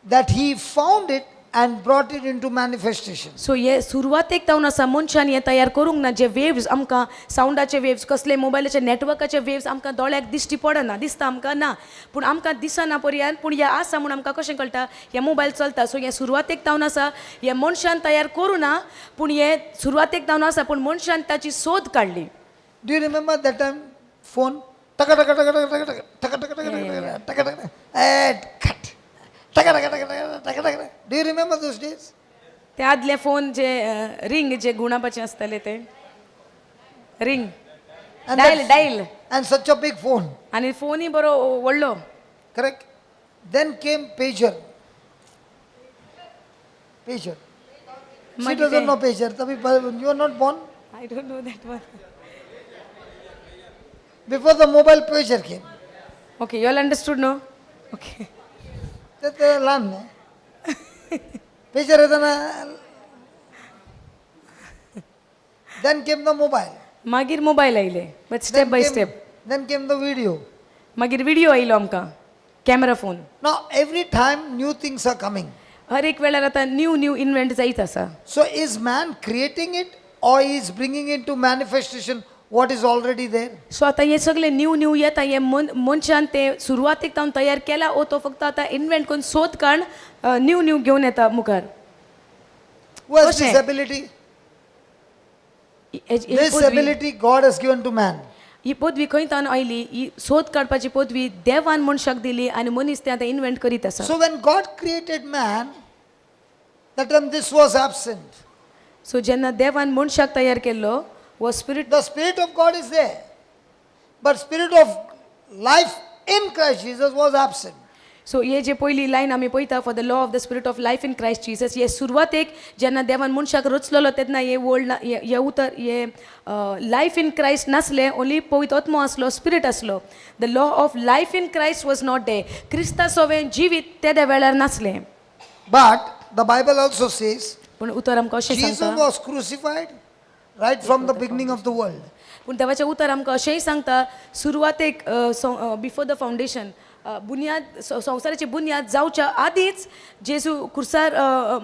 that he found it and brought it into manifestation. So हे सुरवातेक तावन आसा, मनशान हें तयार करूंक ना. जे वेव्स आमकां सावंडाचे वेव्स कसले मोबायलाचे नेटवर्काचे वेव्स आमकां दोळ्याक दिश्टी पडना, दिसता आमकां ना, पूण आमकां दिसना पर्यंत, पूण हें आसा म्हूण आमकां कशें कळटा? हे मोबायल चलता. सो हें सुरवातेक तावन आसा, हें मनशान तयार करूं ना, पूण हें सुरवातेक तावन आसा, पूण मनशान ताची सोद काडली. Do you remember that time phone? Taka taka taka taka taka taka taka taka taka taka taka taka and cut. Taka taka taka taka taka taka. Do you remember those days? ते आदले phone जे ring जे गुणापाचे आसताले ते ring And dial that's- dial. And such a big phone, आनी फोनूय बरो व्हडलो. Correct? Then came pager. Pager. She मागीर doesn't ते- know pager. Tabi, you are not born. I don't know that one. Before the mobile, pager came. Okay, you all understood no? Okay. ते ते ल्हान न्ही pager येताना then came the mobile. मागीर mobile आयले, but step by step. Then came the video. मागीर video आयलो आमकां, camera phone. Now every time new things are coming. हर एक वेळार आतां न्यू न्यू इन्व्हेंट जायत आसा. So is man creating it or is bringing into manifestation what is already there? So आतां हें सगळें न्यू न्यू येता, हें मन मनशान तें सुरवातेक तावन तयार केला ओ तो फक्त आतां इन्व्हेंट करून सोद काडून न्यू न्यू घेवन येता मुखार. Who has कशें? this ability? ही This पदवी- ability God has given to man. ही पदवी खंय तावन आयली? ही सोद काडपाची पदवी देवान मनशाक दिली आनी मनीस तें आतां इन्व्हेंट करीत आसा. So when God created man, that time this was absent. So जेन्ना देवान मनशाक तयार केल्लो हो spirit. The Spirit of God is there, but Spirit of life in Christ Jesus was absent. So हे जे पयली लायन आमी पळयता, for the law of the spirit of life in Christ Jesus, हे सुरवातेक जेन्ना देवान मनशाक रचलेलो तेन्ना हे वर्ल्ड, हे उतर, हे लायफ इन क्रायस्ट नासलें, ओन्ली पवित्र आत्मो आसलो, स्पिरीट आसलो. The law of life in Christ was not there. क्रिस्ता सोवें जिवीत तेद्या वेळार नासलें. But the Bible also says पूण उतर आमकां अशें Jesus सांगता, was crucified right from the beginning of the world. पूण देवाचें उतर आमकां अशेंय सांगता, सुरवातेक बिफोर the foundation, बुन्याद, संवसाराची बुन्याद जावच्या आदींच जेजू खुर्सार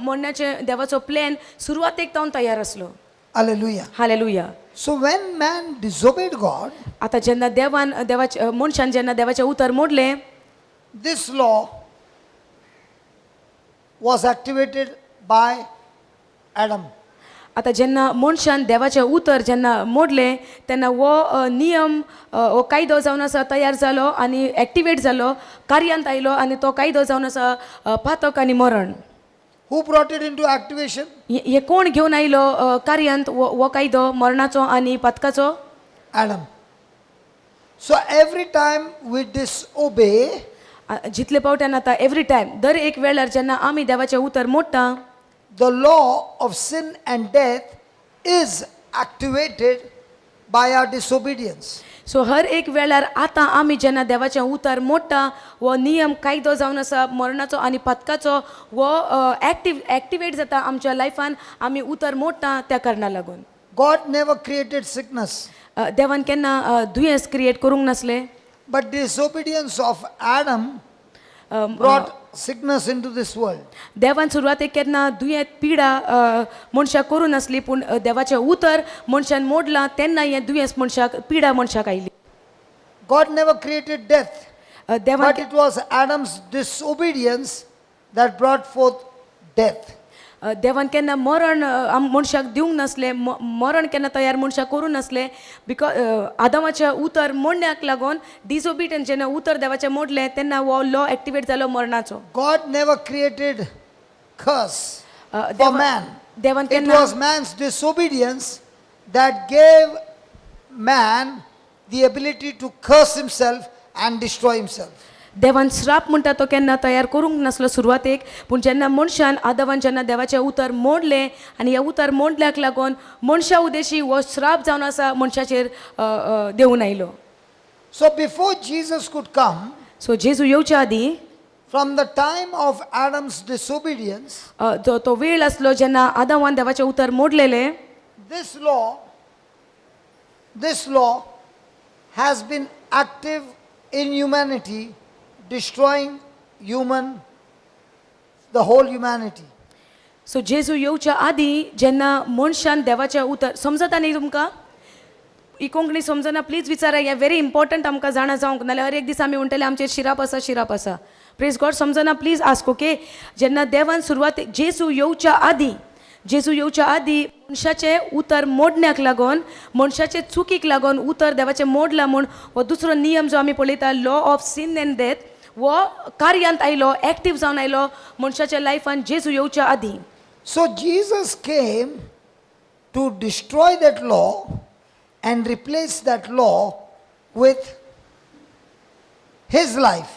मरण्याचें देवाचो प्लॅन सुरवातेक तावन तयार आसलो. Hallelujah. Hallelujah. So when man disobeyed God, आतां जेन्ना देवान देवाचे मनशान जेन्ना देवाचें उतर मोडलें, this law was activated by Adam. आतां जेन्ना मनशान देवाचें उतर जेन्ना मोडलें तेन्ना हो नियम, हो कायदो जावन आसा तयार जालो आनी एक्टिवेट जालो, कार्यांत आयलो आनी तो कायदो जावन आसा पातक आनी मरण. Who brought it into activation? हे हे कोण घेवन आयलो कार्यांत हो हो कायदो मरणाचो आनी पातकाचो? Adam. So every time we disobey, जितले पावट्यान आतां एवरी टायम दर एक वेळार जेन्ना आमी देवाचें उतर मोडटा, the law of sin and death is activated by our disobedience. So हर एक वेळार आतां आमी जेन्ना देवाचें उतर मोडटा हो नियम कायदो जावन आसा मरणाचो आनी पातकाचो हो एक्टिवेट जाता आमच्या लायफान आमी उतर मोडटा त्या कारणा लागून. God never created sickness, देवान केन्ना दुयेंस क्रिएट करूंक नासलें, but disobedience of Adam brought sickness into this world. देवान सुरवातेक केन्ना दुयेंत पिडा मनशाक करूं नासली, पूण देवाचें उतर मनशान मोडलां तेन्ना हें दुयेंस मनशाक, पिडा मनशाक आयली. God never created death, देवान but it was Adam's disobedience that brought forth death. देवान केन्ना मरण मनशाक दिवंक नासलें, मरण केन्ना तयार मनशाक करूं नासलें, because आदामाचें उतर मोडण्याक लागून डिसओबिडियन्स जेन्ना उतर देवाचें मोडलें तेन्ना हो लॉ एक्टिवेट जालो मरणाचो. God never created curse for man. देवान It केन्ना was man's disobedience that gave man the ability to curse himself and destroy himself. देवान श्राप म्हणटा तो केन्ना तयार करूंक नासलो सुरवातेक, पूण जेन्ना मनशान आदवान जेन्ना देवाचें उतर मोडलें आनी ह्या उतर मोडल्याक लागून मनशा उदेशी हो श्राप जावन आसा मनशाचेर देंवून आयलो. So before Jesus could come, so जेजू येवच्या आदीं, from the time of Adam's disobedience, जो तो वेळ आसलो जेन्ना आदावान देवाचें उतर मोडलेलें, this law has been active in humanity, destroying the whole humanity. So जेजू येवच्या आदीं जेन्ना मनशान देवाचें उतर समजता न्ही तुमकां ही कोंकणी समजना प्लीज विचारा, हें व्हेरी इम्पॉर्टंट आमकां जाणा जावंक, नाल्यार हर एक दीस आमी म्हणटले आमचेर शिराप आसा, शिराप आसा. प्रेज गॉड. समजना प्लीज आस्क. ओके, जेन्ना देवान सुरवात जेजू येवच्या आदीं, जेजू येवच्या आदीं मनशाचें उतर मोडण्याक लागून, मनशाचे चुकीक लागून उतर देवाचें मोडलां म्हूण हो दुसरो नियम जो आमी पळयता law of sin and death हो कार्यांत आयलो, एक्टीव जावन आयलो मनशाच्या लायफान जेजू येवच्या आदीं. So Jesus came to destroy that law and replace that law with his life.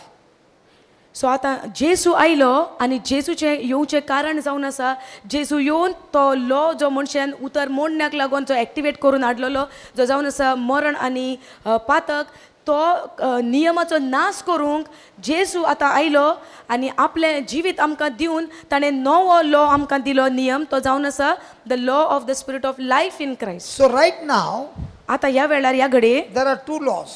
So आतां जेजू आयलो आनी जेजूचें येवचें कारण जावन आसा, जेजू येवन तो लॉ जो मनशान उतर मोडण्याक लागून जो एक्टिवेट करून हाडलेलो जो जावन आसा मरण आनी पातक, तो नियमाचो नाश करूंक जेजू आतां आयलो आनी आपलें जिवीत आमकां दिवन ताणें नवो लॉ आमकां दिलो, नियम तो जावन आसा the law of the spirit of life in Christ. So, right now, आतां ह्या वेळार ह्या घडये there are two laws.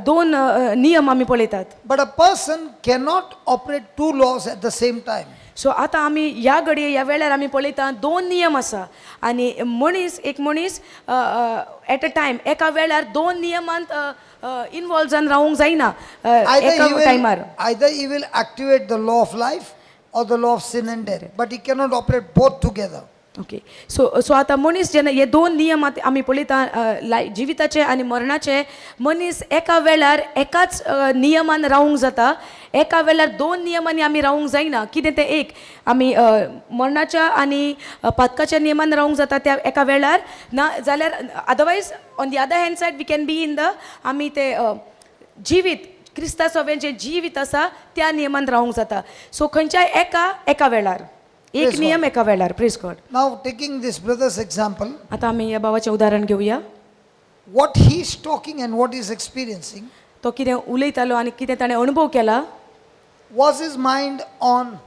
दोन नियम आमी पळयतात. But a person cannot operate two laws at the same time. So आतां आमी ह्या घडये ह्या वेळार आमी पळयता दोन नियम आसा आनी मनीस एक मनीस एट अ टायम एका वेळार दोन नियमांत इनवॉल्व जावन रावूंक जायना Either एका he will, टायमार. Either he will activate the law of life or the law of sin and death. But he cannot operate both together. Okay, so so आतां मनीस जेन्ना हे दोन नियम आतां आमी पळयता लाय जिविताचे आनी मरणाचे, मनीस एका वेळार एकाच नियमान रावूंक जाता, एका वेळार दोन नियमांनी आमी रावूंक जायना. कितें तें? एक आमी मरणाच्या आनी पातकाच्या नियमान रावूंक जाता त्या एका वेळार, ना जाल्यार otherwise on the other hand side we can be in the आमी ते जिवीत क्रिस्ता सोवें जें जिवीत आसा त्या नियमान रावूंक जाता. सो खंयच्याय एका एका वेळार एक Praise God. नियम एका वेळार. Praise God. Now, taking this brother's example, आता आमी ह्या भावाचें उदाहरण घेवया. what he's talking and what he's experiencing, तो कितें उलयतालो आनी कितें ताणें अणभव केला, was his mind on,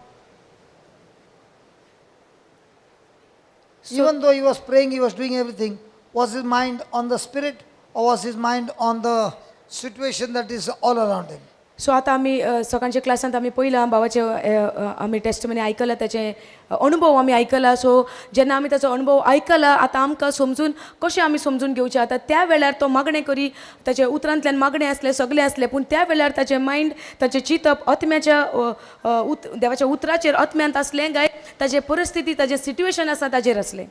even though he was praying, he was doing everything, was his mind on the spirit or was his mind on the situation that is all around him? So आतां आमी सकाळच्या क्लासांत आमी पयलां भावाचें आमी testimony आयकलां, ताचे अणभव आमी आयकला. सो जेन्ना आमी ताचो अणभव आयकला आतां आमकां समजून कशें आमी समजून घेवचें? आतां त्या वेळार तो मागणें करी, ताचे उतरांतल्यान मागणें आसलें, सगळें आसलें, पूण त्या वेळार ताचें मायंड ताचें चिंतप आत्म्याच्या अ, अ, उत देवाच्या उतराचेर आत्म्यांत आसलें काय ताजे परिस्थिती ताजें सिट्युएशन आसा ताजेर आसलें?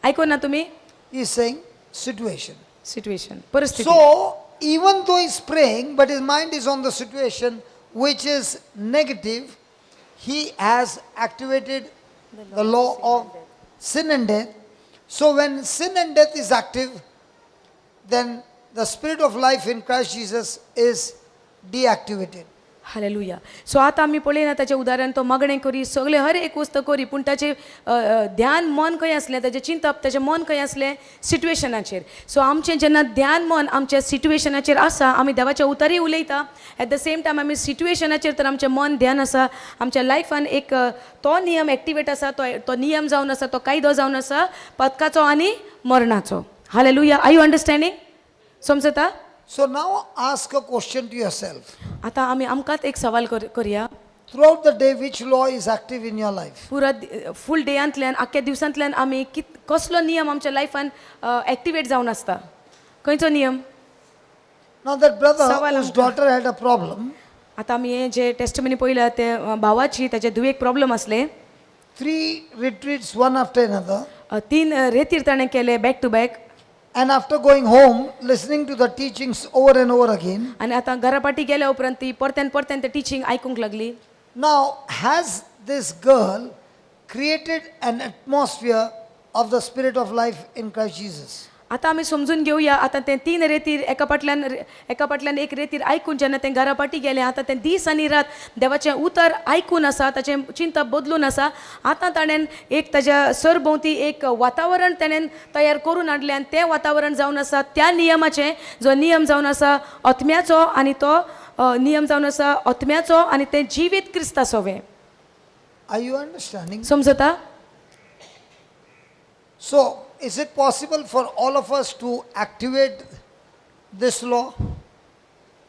आयको ना तुमी? He is saying situation. Situation, परिस्थिती. So, even though he's praying, but his mind is on the situation which is negative, he has activated the law of sin and death. So, when sin and death is active, then the spirit of life in Christ Jesus is deactivated. Hallelujah. So आतां आमी पळयना ताचें उदाहरण, तो मागणें करी, सगळें हर एक वस्त करी, पूण ताचें अ, अ, ध्यान मन खंय आसलें? ताचें चिंतप ताचें मन खंय आसलें? सिट्युएशनाचेर. सो आमचें जेन्ना ध्यान मन आमच्या सिट्युएशनाचेर आसा, आमी देवाच्या उतरय उलयता, एट the same time आमी सिट्युएशनाचेर तर आमचें मन ध्यान आसा, आमच्या लायफान एक तो नियम एक्टिवेट आसा, तो तो नियम जावन आसा, तो कायदो जावन आसा पदकाचो आनी मरणाचो. Hallelujah. Are you understanding? समजता? So, now ask a question to yourself. आतां आमी आमकांच एक सवाल करया. Throughout the day, which law is active in your life? पुरा फूल डेयांतल्यान आख्ख्या दिवसांतल्यान आमी कित कसलो नियम आमच्या लायफान एक्टिवेट जावन आसता? खंयचो नियम? Now, that brother सवाल whose आमकां. Daughter had a problem, आतां आमी हे जे टेस्टमनी पळयल्या ते भावाची ताचे धुवेक प्रॉब्लम आसले. Three retreats, one after another. तीन रेतीर ताणें केले back to back. And after going home, listening to the teachings over and over again, आनी आतां घरा पाटी गेल्या उपरांत ती परत्यान परत्यान ते टिचींग आयकूंक लागली. Now has this girl created an atmosphere of the spirit of life in Christ Jesus? आतां आमी समजून घेवया, आतां तें तीन रेतीर एका फाटल्यान एक रेतीर आयकून जेन्ना तें घरा पाटी गेलें, आतां तें दीस आनी रात देवाचें उतर आयकून आसा, ताचें चिंतप बदलून आसा. आतां ताणें एक ताज्या सरभोंवती एक वातावरण ताणें तयार करून हाडलें आनी तें वातावरण जावन आसा त्या नियमाचें, जो नियम जावन आसा आत्म्याचो आनी तो नियम जावन आसा आत्म्याचो आनी तें जिवीत क्रिस्ता सोवें. Are you understanding? समजता? So, is it possible for all of us to activate this law?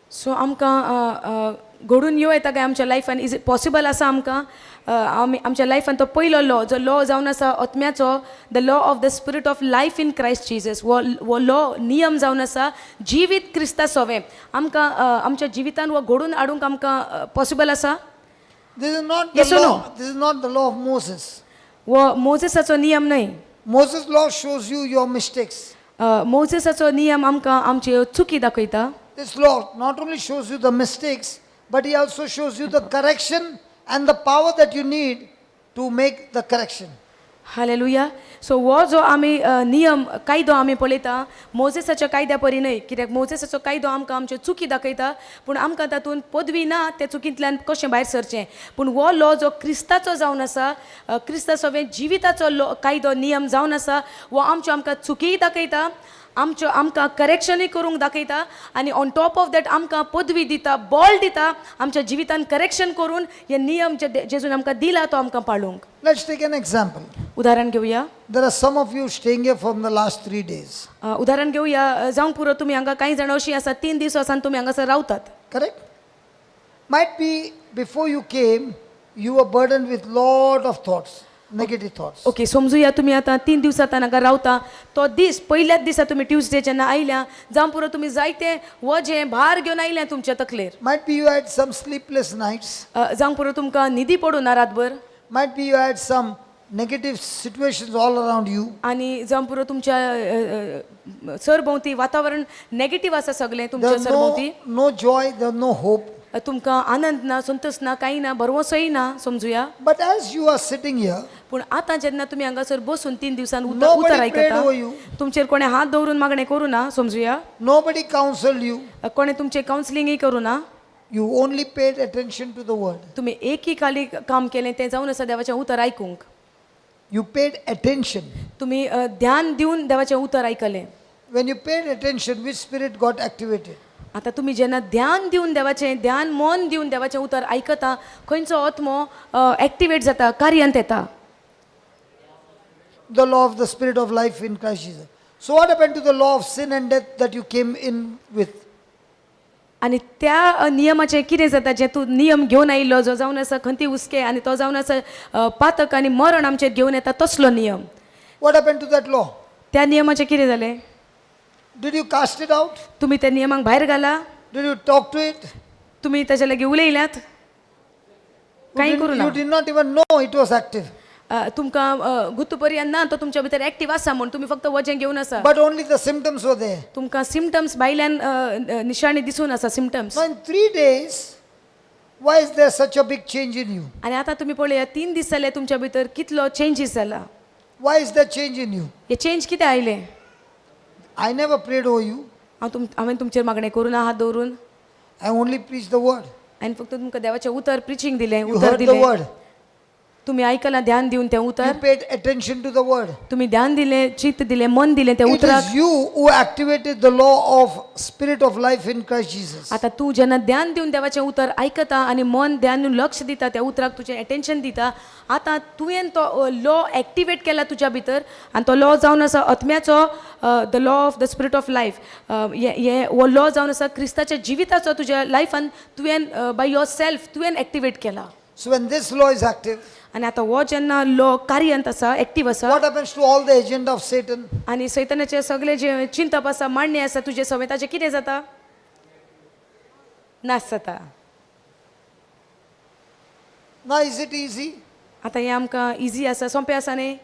So आमकां अ, अ, घडून येवं येता काय आमच्या लायफान? Is it possible आसा आमकां आमी आमच्या लायफान तो पयलो लॉ जो लॉ जावन आसा आत्म्याचो, the law of the spirit of life in Christ Jesus, हो हो लॉ नियम जावन आसा जिवीत क्रिस्ता सोवें, आमकां आमच्या जिवितान हो घडून हाडूंक आमकां पॉसिबल आसा? This is not the Yes or law. No? This is not the law of Moses. हो मोजेसाचो नियम न्हय. Moses' law shows you your mistakes. मोजेसाचो नियम आमकां आमच्यो चुकी दाखयता. This law not only shows you the mistakes, but he also shows you the correction and the power that you need to make the correction. Hallelujah. So हो जो आमी नियम कायदो आमी पळयता मोजेसाच्या कायद्या परी न्हय, कित्याक मोजेसाचो कायदो आमकां आमच्यो चुकी दाखयता, पूण आमकां तातूंत पदवी ना ते चुकींतल्यान कशें भायर सरचें. पूण हो लॉ जो क्रिस्ताचो जावन आसा, क्रिस्ता सवें जिविताचो लॉ कायदो नियम जावन आसा, हो आमच्यो आमकां चुकीय दाखयता, आमच्यो आमकां करेक्शनूय करूंक दाखयता आनी ऑन टॉप ऑफ that आमकां पदवी दिता, बॉल दिता आमच्या जिवितान करेक्शन करून हे नियम जे जेजून आमकां दिला तो आमकां पाळूंक. Let's take an example. उदाहरण घेवया. There are some of you staying here from the last 3 days. उदाहरण घेवया, जावंक पुरो तुमी हांगा कांय जाणां अशीं आसा 3 दीस आसा तुमी हांगासर रावतात. Correct? Might be before you came, you were burdened with lot of thoughts, negative thoughts. Okay, समजुया तुमी आतां 3 दिवसां हांगा रावता, तो दीस पयल्याच दिसा तुमी ट्युजडे जेन्ना आयल्या, जावं पुरो तुमी जायते वजें भार घेवन आयल्या तुमच्या तकलेर. Might be you had some sleepless nights. जावंक पुरो तुमकां न्हिदी पडूं ना रातभर. Might be you had some negative situations all around you. आनी जावं पुरो तुमच्या सरभोंवती वातावरण नेगेटीव आसा सगळें तुमच्या There's no, सरभोंवती. No joy, there's no hope. तुमकां आनंद ना, संतोष ना, कांय ना, भरवंसोय ना समजुया. But as you are sitting here, पूण आतां जेन्ना तुमी हांगासर बसून 3 दिवसान उतर nobody उतर prayed आयकता, over you, तुमचेर कोणें हात दवरून मागणें करूं ना समजुया, nobody counseled you, कोणें तुमचें कावन्सिलिंगय करूं ना, you only paid attention to the word. तुमी एकही खाली काम केलें तें जावन आसा देवाचें उतर आयकूंक. You paid attention. तुमी ध्यान दिवन देवाचें उतर आयकलें. When you paid attention, which spirit got activated? आतां तुमी जेन्ना ध्यान दिवन देवाचें ध्यान मन दिवन देवाचें उतर आयकता, खंयचो आत्मो एक्टिवेट जाता, कार्यांत येता? The law of the spirit of life in Christ Jesus. So, what happened to the law of sin and death that you came in with? आनी त्या नियमाचें कितें जाता जें तूं नियम घेवन आयिल्लो जो जावन आसा खंती हुस्के आनी तो जावन आसा पातक आनी मरण आमचेर घेवन येता तसलो नियम. What happened to that law? त्या नियमाचें कितें जालें? Did you cast it out? तुमी त्या नियमाक भायर घाला? Did you talk to it? तुमी ताच्या लागीं उलयल्यात? You कांय didn't, करूं ना. You did not even know it was active. तुमकां गुत्तपर्यंत ना तो तुमच्या भितर एक्टीव आसा म्हूण, तुमी फक्त वजें घेवन आसा. But only the symptoms were there. तुमकां सिमटम्स भायल्यान अ, अ, निशाणी दिसून आसा symptoms. Now, in 3 days, why is there such a big change in you? आनी आतां तुमी पळया 3 दीस जाले तुमच्या भितर कितलो चेंजीस जाला. Why is there change in you? हे चेंज कितें आयलें? I never prayed over you. हांव तुम हांवें तुमचेर मागणें करूं ना हात दवरून. I only preached the word. हांवें फक्त तुमकां देवाचें उतर प्रिचींग दिलें, You उतर heard the दिलें. Word. तुमी आयकलां ध्यान दिवन तें You उतर. Paid attention to the word. तुमी ध्यान दिलें, चित्त दिलें, मन दिलें त्या It उतराक. Is you who activated the law of spirit of life in Christ Jesus. आतां तूं जेन्ना ध्यान दिवन देवाचें उतर आयकता आनी मन ध्यान दिवन लक्ष दिता त्या उतराक, तुजें एटेन्शन दिता, आतां तुवें तो लॉ एक्टिवेट केला तुज्या भितर आनी तो लॉ जावन आसा आत्म्याचो, the law of the spirit of life, हे हो लॉ जावन आसा क्रिस्ताच्या जिविताचो, तुज्या लायफान तुवें बाय your self तुवें एक्टिवेट केला. So when this law is active, आनी आतां हो जेन्ना लॉ कार्यांत आसा, एक्टीव आसा, what happens to all the agenda of Satan? आनी सैतानाचे सगळे जे चिंतप आसा, मांडणी आसा तुजे सवें, ताचें कितें जाता? नाश जाता. Now, is it easy? आतां हें आमकां इजी आसा, सोंपें आसा न्ही?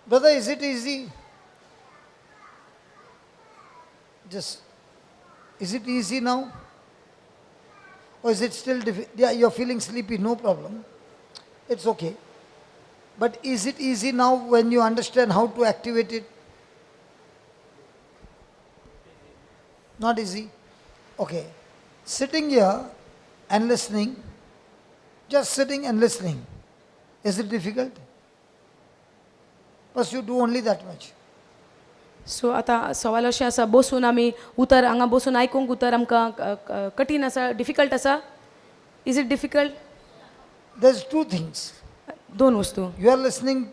Brother, is it easy? Just, is it easy now? Or is it still difficult? Yeah, you're feeling sleepy, no problem. It's okay. But is it easy now when you understand how to activate it? Not easy? Okay. Sitting here and listening, just sitting and listening, is it difficult? But you do only that much. So आतां सवाल अशें आसा, बसून आमी उतर हांगा बसून आयकूंक उतर आमकां कठीण आसा, डिफिकल्ट आसा? Is it difficult? There's two things. दोन वस्तू. You are listening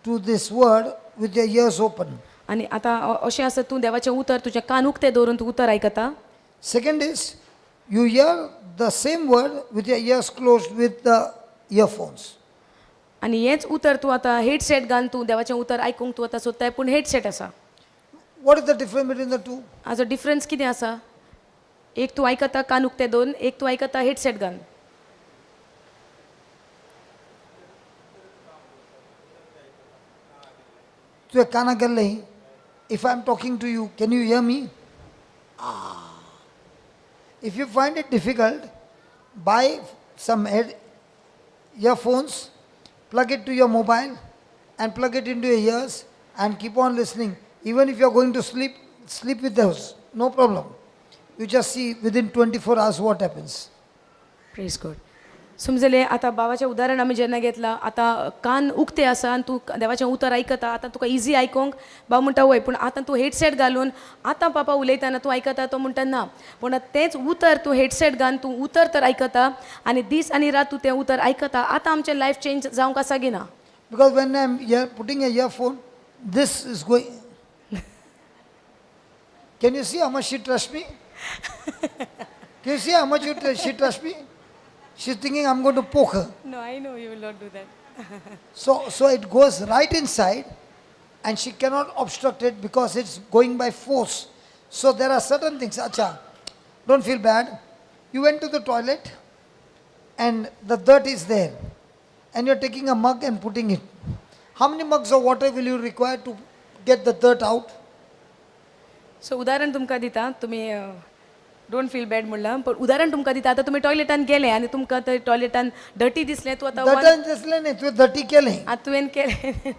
to this word with your ears open. आनी आतां अशें आसा, तूं देवाचें उतर तुजें कान उक्तें दवरून तूं उतर आयकता. Second is, you hear the same word with your ears closed with the earphones. आनी हेंच उतर तूं आतां हेडसेट घालून तूं देवाचें उतर आयकूंक तूं आतां सोदताय, पूण हेडसेट आसा. What is the difference between the two? हाजो डिफरन्स कितें आसा? एक तूं आयकता कान उक्ते दवरून, एक तूं आयकता हेडसेट घालून. तुझे काना गेल्ले, if I am talking to you, can you hear me? Ah. If you find it difficult, buy some head earphones, plug it to your mobile and plug it into your ears and keep on listening. Even if you're going to sleep, sleep with those. No problem. You just see within 24 hours what happens. Praise God. समजलें आतां बाबाचें उदाहरण आमी जेन्ना घेतलां आतां कान उक्ते आसा आनी तूं देवाचें उतर आयकता आतां तुका इजी आयकोंक बाबा म्हणटा वय पूण आतां तूं हेडसेट घालून आतां पापा उलयतना तूं आयकता तो म्हणटा ना पूण तेंच उतर तूं हेडसेट घालून तूं उतर तर आयकता आनी दीस आनी रात तूं तें उतर आयकता आतां आमचें लायफ चेंज जावंक आसा की ना. Because when I'm putting a earphone, this is going. Can you see how much she trusts me? Can you see how much she trusts me? She's thinking I'm going to poke her. No, I know you will not do that. So it goes right inside and she cannot obstruct it because it's going by force. So there are certain things. Acha, don't feel bad. You went to the toilet and the dirt is there and you're taking a mug and putting it. How many mugs of water will you require to get the dirt out? So उदाहरण तुमकां दिता तुमी don't feel bad म्हणलां पण उदाहरण तुमकां दिता आतां तुमी टॉयलेटान गेले आनी तुमकां थंय टॉयलेटान डटी दिसलें तूं आतां Dirt दिसलें न्ही, तुवें dirty केलें. आतां तुवें केलें.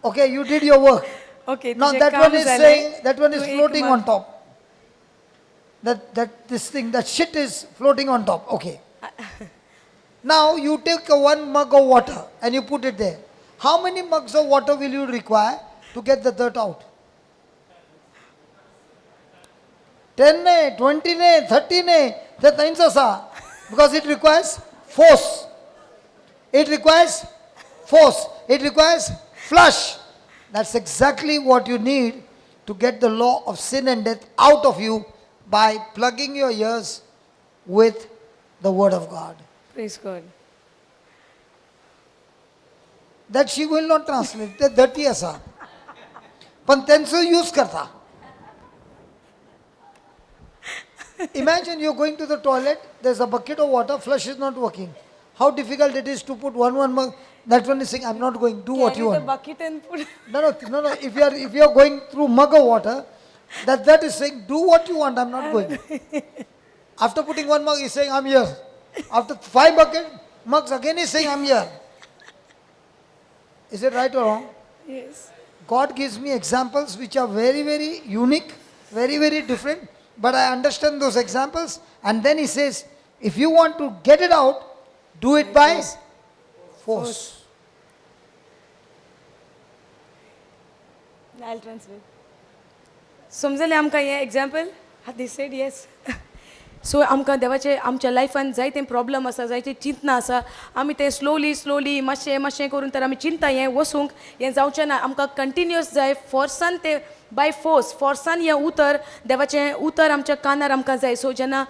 Okay, you did your work. Okay, Now तुजें that काम one is जालें. saying, that one is तूं एक floating mug- on top. That this thing, that shit is floating on top. Okay. Now you take a one mug of water and you put it there. How many mugs of water will you require to get the dirt out? 10 ne, 20 ne, 30 ne, ते थंयच आसा. Because it requires force. It requires force. It requires flush. That's exactly what you need to get the law of sin and death out of you by plugging your ears with the word of God. Praise God. That she will not translate. ते dirty आसा. पण तेंचो use करता. Imagine you're going to the toilet, there's a bucket of water, flush is not working. How difficult it is to put one mug. That one is saying, I'm not going, do what you Carry the want. bucket and put. No, no, no, no. If you are going through mug of water, that is saying, do what you want, I'm not going. After putting one mug, he's saying, I'm here. After 5 bucket mugs, again he's saying, I'm here. Is it right or wrong? Yes. God gives me examples which are very, very unique, very, very different, but I understand those examples. And then he says, if you want to get it out, do it by force. I'll translate. समजलें आमकां हें example? They said yes. So आमकां देवाचे आमच्या लायफान जायते problem आसा जायते चिंतना आसा आमी तें स्लोली स्लोली मातशें मातशें करून तर आमी चिंता हें वसूंक हें जावचें ना आमकां कंटिन्युअस जाय फोर्सान तें बाय फोर्स फोर्सान हें उतर देवाचें उतर आमच्या कानार आमकां जाय. सो जेन्ना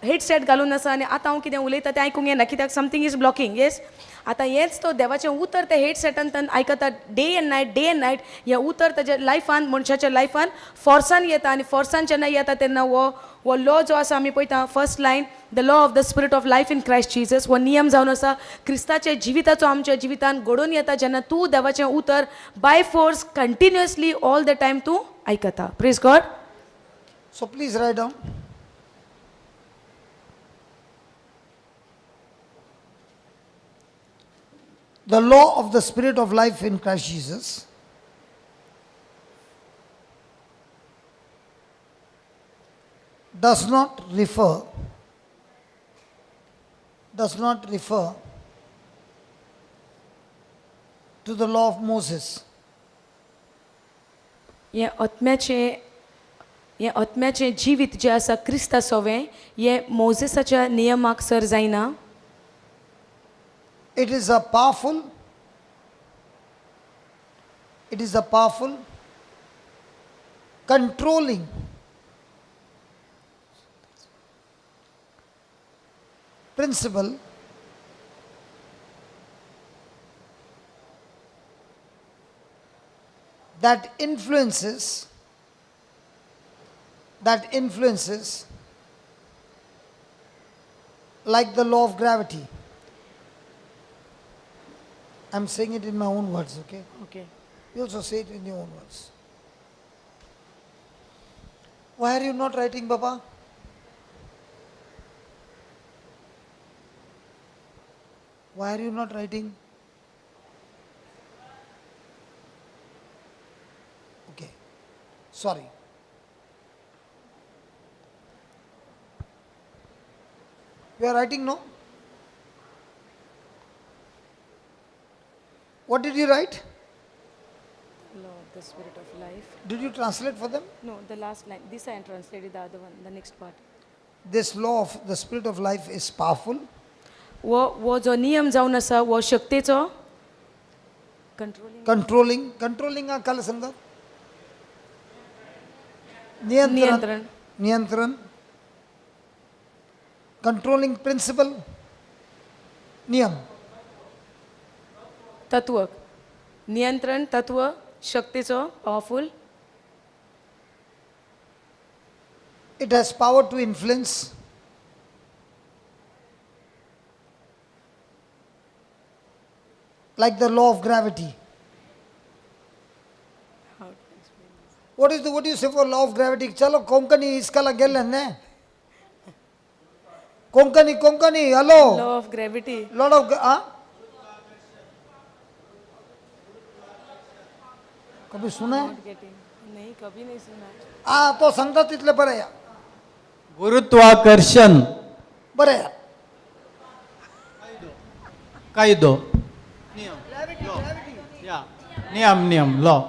हेडसेट घालून आसा आनी आतां हांव कितें उलयता तें आयकूंक येना कित्याक समथींग is blocking. Yes, आतां हेंच तो देवाचें उतर तें हेडसेटान आयकता day and night, day and night. हें उतर ताच्या लायफान मनशाच्या लायफान फोर्सान येता आनी फोर्सान जेन्ना येता तेन्ना हो लॉ जो आसा आमी पळयता first line, the law of the spirit of life in Christ Jesus, हो नियम जावन आसा क्रिस्ताच्या जिविताचो आमच्या जिवितान घडोवन येता जेन्ना तूं देवाचें उतर by force continuously all the time तूं आयकता. Praise God. So please write down. The law of the spirit of life in Christ Jesus does not refer to the law of Moses. हें आत्म्याचें जिवीत जें आसा क्रिस्ता सोवें हें मोजेसाच्या नियमाक सर जायना. It is a powerful controlling principle that influences like the law of gravity. I'm saying it in my own words, okay? Okay. You also say it in your own words. Why are you not writing, Baba? Why are you not writing? Okay, sorry. You are writing, no? What did you write? Law of the spirit of life. Did you translate for them? No, the last line. This I translated, the other one, the next part. This law of the spirit of life is powerful. वो वो जो नियम जावन आसा वो शक्तेचो controlling. Controlling, controlling काल समजा नियंत्रण. नियंत्रण. नियंत्रण, कंट्रोलिंग प्रिंसिपल, नियम. तत्व, नियंत्रण तत्व, शक्तेचो, powerful. It has power to influence. Like the law of gravity. What do you say for law of gravity? चलो कोंकणी इसकाला गेले ने, Konkani, Konkani, hello. Law of gravity. Lord of, हाँ, कभी सुना है? नहीं, कभी नहीं सुना. हा, तो सांगता तिथले बरं या. गुरुत्वाकर्षण. बरं या. कायदो, नियम या नियम, नियम, law.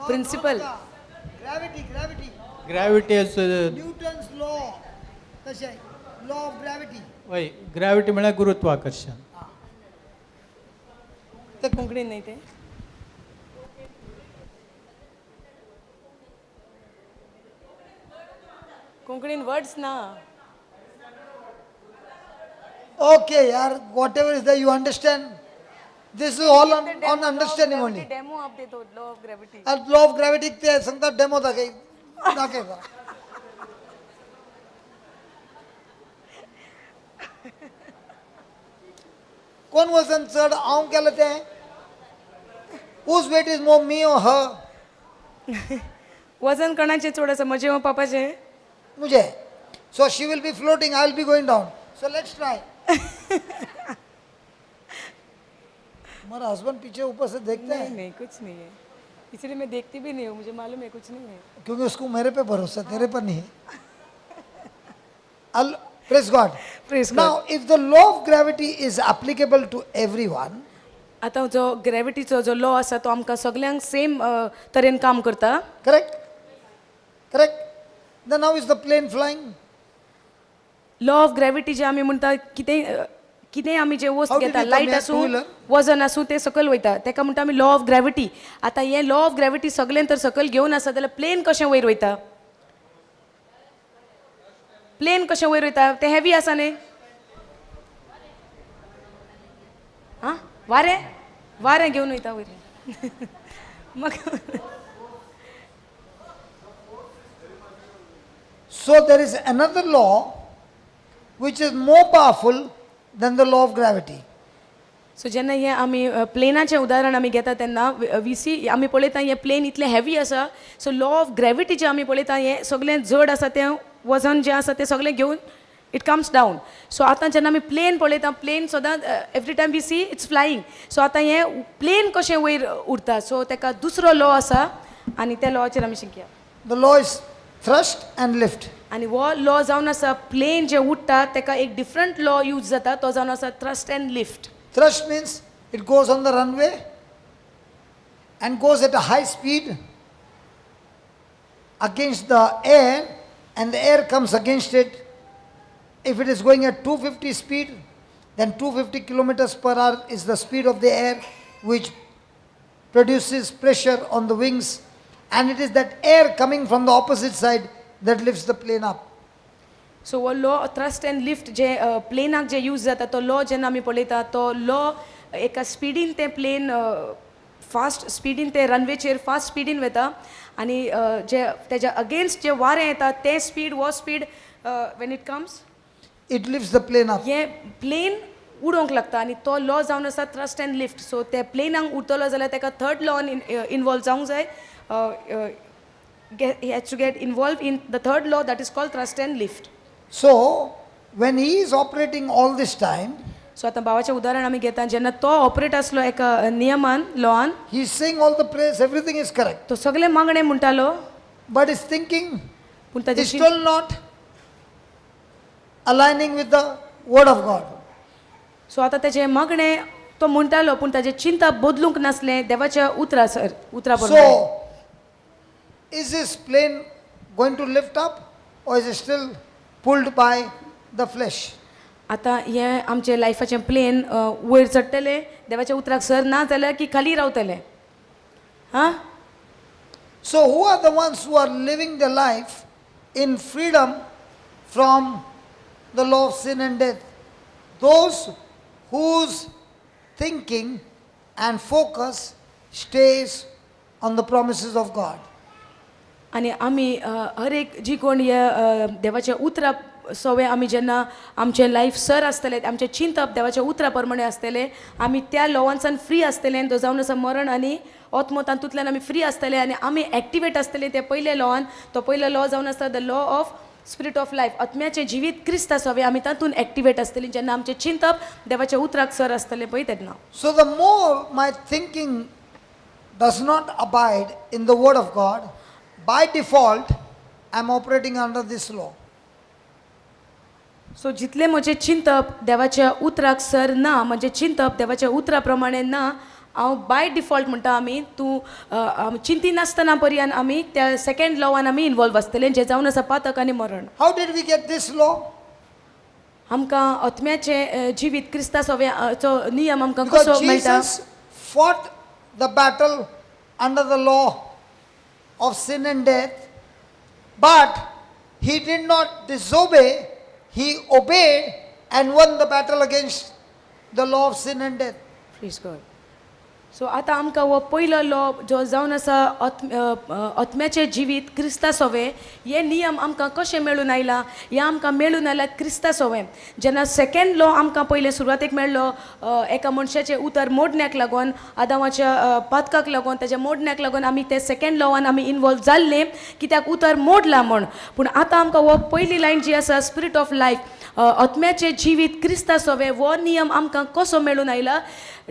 Principle. Gravity, gravity. Gravity. Newton's law तशें लॉ ऑफ ग्रॅव्हिटी. वय, ग्रॅव्हिटी म्हळ्यार गुरुत्वाकर्षण. तर कोंकणीत नाही ते. कोंकणीन वर्ड्स ना. ओके यार, whatever is the, you understand? This is all on understanding only. Demo आप देतो law of gravity. Law of gravity ते सांगता, डेमो दाखय, दाखयता. कोण वजन चड, हांव केलें तें? Whose weight is more, me or her? वजन कोणाचें चड आसा, म्हजें वा पापाचें? मुझे. So she will be floating, I will be going down. So let's try. हमारा हस्बैंड पीछे ऊपर से देखते नहीं. हैं. नहीं, कुछ नहीं है, इसलिए मैं देखती भी नहीं हूँ. मुझे मालूम है कुछ नहीं है. क्योंकि उसको मेरे पे भरोसा, तेरे पर नहीं. Praise God. Praise God. Now, if the law of gravity is applicable to everyone, आतां जो ग्रॅविटीचो जो लॉ आसा तो आमकां सगल्यांक सेम तरेन काम करता. Correct? Correct? Then how is the plane flying? Law of gravity जे आमी म्हणटा, कितें कितें आमी जे वस्त How did घेता, you come light here? आसूं, Two-wheeler? वजन आसूं, तें सकयल वयता, तेका म्हणटा आमी लॉ ऑफ ग्रॅविटी. आतां हें लॉ ऑफ ग्रॅविटी सगळें तर सकयल घेवन आसा जाल्यार प्लेन कशें वयर वयता? प्लेन कशें वयर वयता? तें हेवी आसा न्ही? आं, वारें, वारें घेवन वयता वयर म्हाका. So there is another law which is more powerful than the law of gravity. So जेन्ना हें आमी प्लेनाचें उदाहरण आमी घेता तेन्ना we सी, आमी पळयता हें प्लेन इतलें हेवी आसा. सो लॉ ऑफ ग्रॅविटी जें आमी पळयता, हें सगळें जड आसा, तें वजन जें आसा तें सगळें घेवन it comes down. सो आतां जेन्ना आमी प्लेन पळयता, प्लेन सदांच every time we see it's flying. So आतां हें प्लेन कशें वयर उरता? सो तेका दुसरो लॉ आसा आनी त्या लॉचेर आमी शिकया. The law is thrust and lift. आनी हो लॉ जावन आसा, प्लेन जें उडटा तेका एक डिफरंट लॉ यूज जाता, तो जावन आसा thrust and lift. Thrust means it goes on the runway and goes at a high speed against the air, and the air comes against it. If it is going at 250 speed, then 250 kilometers per hour is the speed of the air which produces pressure on the wings, and it is that air coming from the opposite side that lifts the plane up. So हो law thrust and lift जे प्लेनाक जे use जाता, तो law जेन्ना आमी पळयता, तो लॉ एका स्पिडीन तें प्लेन फास्ट स्पिडीन ते रनवेचेर फास्ट स्पिडीन वता आनी जे तेज्या अगेन्स्ट जे वारें येता तें स्पीड, हो speed when it comes, It lifts the plane up. हें प्लेन उडोवंक लागता आनी तो लॉ जावन आसा थ्रस्ट एंड लिफ्ट. सो ते प्लेनाक उडटलो जाल्यार ताका थर्ड लॉन इनवॉल्व जावंक जाय. He has to get involved in the third law that is called thrust and lift. So, when he is operating all this time, so आतां भावाचें उदाहरण आमी घेता जेन्ना तो ऑपरेट आसलो एका नियमान loan He is saying all the prayers, everything is correct. तो सगळे मागणे म्हणटालो But his thinking पूण ताजे is still not aligning with the word of God. So आतां ताजें मागणें तो म्हणटालो पूण ताजें चिंतप बदलूंक नासलें देवाच्या उतरा सर उतरा प्रमाणे So, is this plane going to lift up or is it still pulled by the flesh? आतां हें आमचें लायफाचें प्लेन वयर चडटलें देवाच्या उतराक सर ना जाल्यार की खाली रावतलें आं. So, who are the ones who are living their life in freedom from the law of sin and death? Those whose thinking and focus stays on the promises of God. आनी आमी हर एक जी कोण हे देवाच्या उतरा सवे आमी जेन्ना आमचें लायफ सर आसतलें आमचें चिंतप देवाच्या उतरा प्रमाणे आसतलें आमी त्या लॉवांसान फ्री आसतले तो जावन आसा मरण आनी आत्मो तातूंतल्यान आमी फ्री आसतले आनी आमी एक्टिवेट आसतले त्या पयल्या लॉवान. तो पयलो लॉ जावन आसता the law of spirit of life आत्म्याचें जिवीत क्रिस्त आसावे आमी तातूंत एक्टिवेट आसतली जेन्ना आमचें चिंतप देवाच्या उतराक सर आसतलें पळय तेन्ना. So, the more my thinking does not abide in the Word of God, by default, I am operating under this law. So जितलें म्हजें चिंतप देवाच्या उतराक सर ना म्हणजे चिंतप देवाच्या उतरा प्रमाणे ना हांव बाय डिफॉल्ट म्हणटा आमी तूं चिंतिनासतना पर्यान आमी त्या सेकंड लॉवान आमी इनवॉल्व आसतले जें जावन आसा पातक आनी मरण. How did we get this law? आमकां आत्म्याचें जिवीत क्रिस्ता सव्याचो नियम आमकां Because कसो मेळटा? Jesus fought the battle under the law of sin and death, but he did not disobey, he obeyed and won the battle against the law of sin and death. Praise God. So आतां आमकां हो पयलो law जो जावन आसा आत्म्याचें जिवीत क्रिस्ता सोवें हे नियम आमकां कशें मेळून आयला हें आमकां मेळून आयला क्रिस्ता सोवें. जेन्ना सेकेंड लॉ आमकां पयले सुरवातेक मेळ्ळो एका मनशाचें उतर मोडण्याक लागून आदामाच्या पातकाक लागून ताच्या मोडण्याक लागून आमी ते सेकेंड लॉवान आमी इनवॉल्व जाल्ले कित्याक उतर मोडलां म्हूण. पूण आतां आमकां हो पयली लायन जी आसा स्पिरीट ऑफ लायफ आत्म्याचें जिवीत क्रिस्ता सोवें हो नियम आमकां कसो मेळून आयला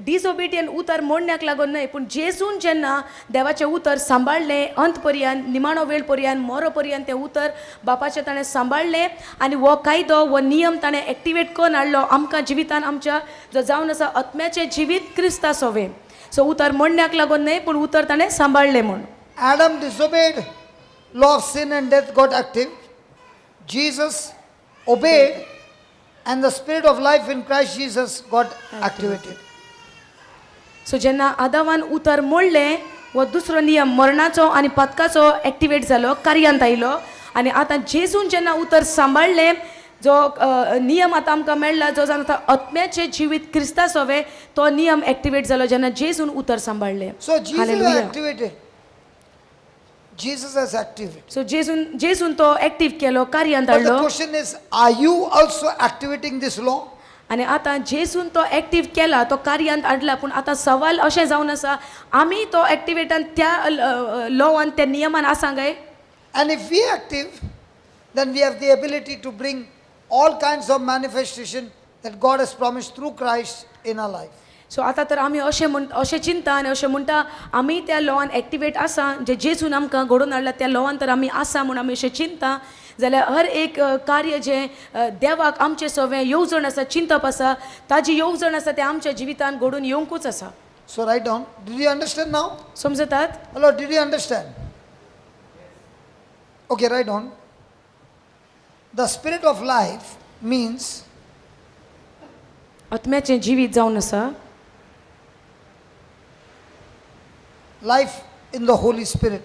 डिसओबिडियंट उतर मोडण्याक लागून न्हय पूण जेजून जेन्ना देवाचें उतर सांबाळ्ळें अंत पर्यंत निमाणो वेळ पर्यंत मरो पर्यंत तें उतर बापाचें ताणें सांबाळ्ळें आनी हो कायदो हो नियम ताणें एक्टिवेट करून हाडलो आमकां जिवितान आमच्या जो जावन आसा आत्म्याचें जिवीत क्रिस्ता सोवें. सो उतर मोडण्याक लागून न्हय पूण उतर ताणें सांबाळ्ळें म्हूण. Adam disobeyed, law of sin and death got active. Jesus obeyed, and the spirit of life in Christ Jesus got activated. So जेन्ना आदावान उतर मोडलें हो दुसरो नियम मरणाचो आनी पातकाचो एक्टिवेट जालो कार्यांत आयलो आनी आतां जेजून जेन्ना उतर सांबाळ्ळें जो नियम आतां आमकां मेळ्ळा जो जावन आतां आत्म्याचें जिवीत क्रिस्ता सोवें तो नियम एक्टिवेट जालो जेन्ना जेजून उतर सांबाळ्ळें. So Jesus has Hallelujah. activated. Jesus has activated. So जेजून जेजून तो एक्टीव केलो कार्यांत But the हाडलो. question is, are you also activating this law? आनी आतां जेजून तो एक्टीव केला तो कार्यांत हाडला पूण आतां सवाल अशें जावन आसा आमी तो एक्टिवेटान त्या लॉवान त्या नियमान आसा काय? And if we active, then we have the ability to bring all kinds of manifestation that God has promised through Christ in our life. So आतां तर आमी अशें म्हण अशें चिंता आनी अशें म्हणटा आमी त्या लॉवान एक्टिवेट आसा जे जेजून आमकां घडोवन हाडला त्या लॉवान तर आमी आसा म्हूण आमी अशें चिंता जाल्यार हर एक कार्य जें देवाक आमचें सवें येवजण आसा चिंतप आसा ताजी येवजण आसा तें आमच्या जिवितान घडून येवंकूच आसा. So write down. Did you understand now? समजतात? Hello, did you understand? Okay, write down. The spirit of life means आत्म्याचें जिवीत जावन आसा life in the Holy Spirit.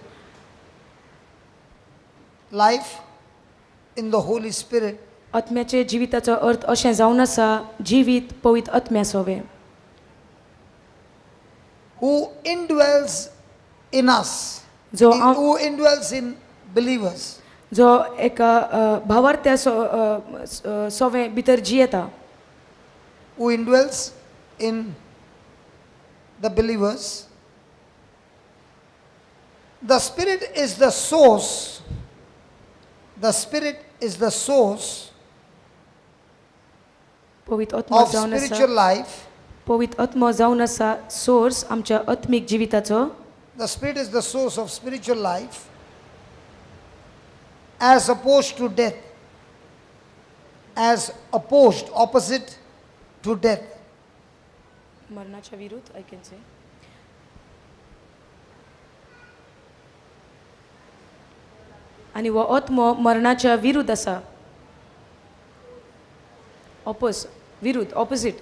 Life in the Holy Spirit. आत्म्याचे जिविताचो अर्थ अशें जावन आसा जिवीत पवित्र आत्म्या सोवें Who indwells in us. जो Who indwells in believers. जो एका भावार्थ्या सोवें भितर जियेता. Who indwells in the believers. The Spirit is the source. The Spirit is the source पवित्र आत्मो of जावन आसा spiritual life. पवित्र आत्मो जावन आसा सोर्स आमच्या आत्मीक जिविताचो. The Spirit is the source of spiritual life as opposed to death. As opposed, opposite to death. मरणाच्या विरुद्ध I can say. आनी हो आत्मो मरणाच्या विरुद्ध आसा, ऑपोज विरुद्ध, opposite.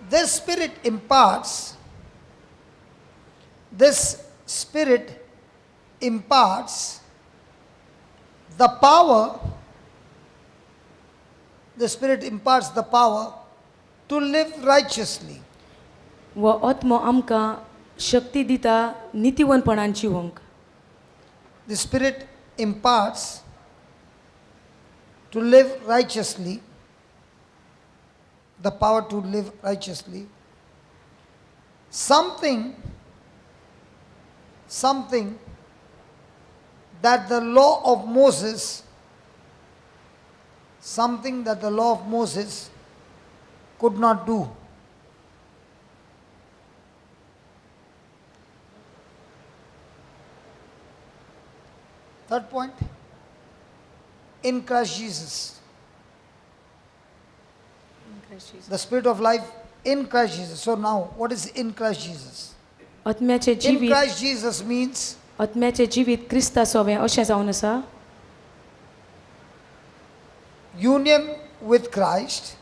This Spirit imparts, this Spirit imparts the power, the Spirit imparts the power to live righteously. हो आत्मो आमकां शक्ती दिता नितीवनपणान जिवंक. The Spirit imparts to live righteously, the power to live righteously. Something that the law of Moses, something that the law of Moses could not do. Third point, in Christ Jesus. The Spirit of life in Christ Jesus. So now, what is in Christ Jesus? आत्म्याचें In जिवीत Christ Jesus means आत्म्याचें जिवीत क्रिस्ता सोवें अशें जावन आसा union with Christ,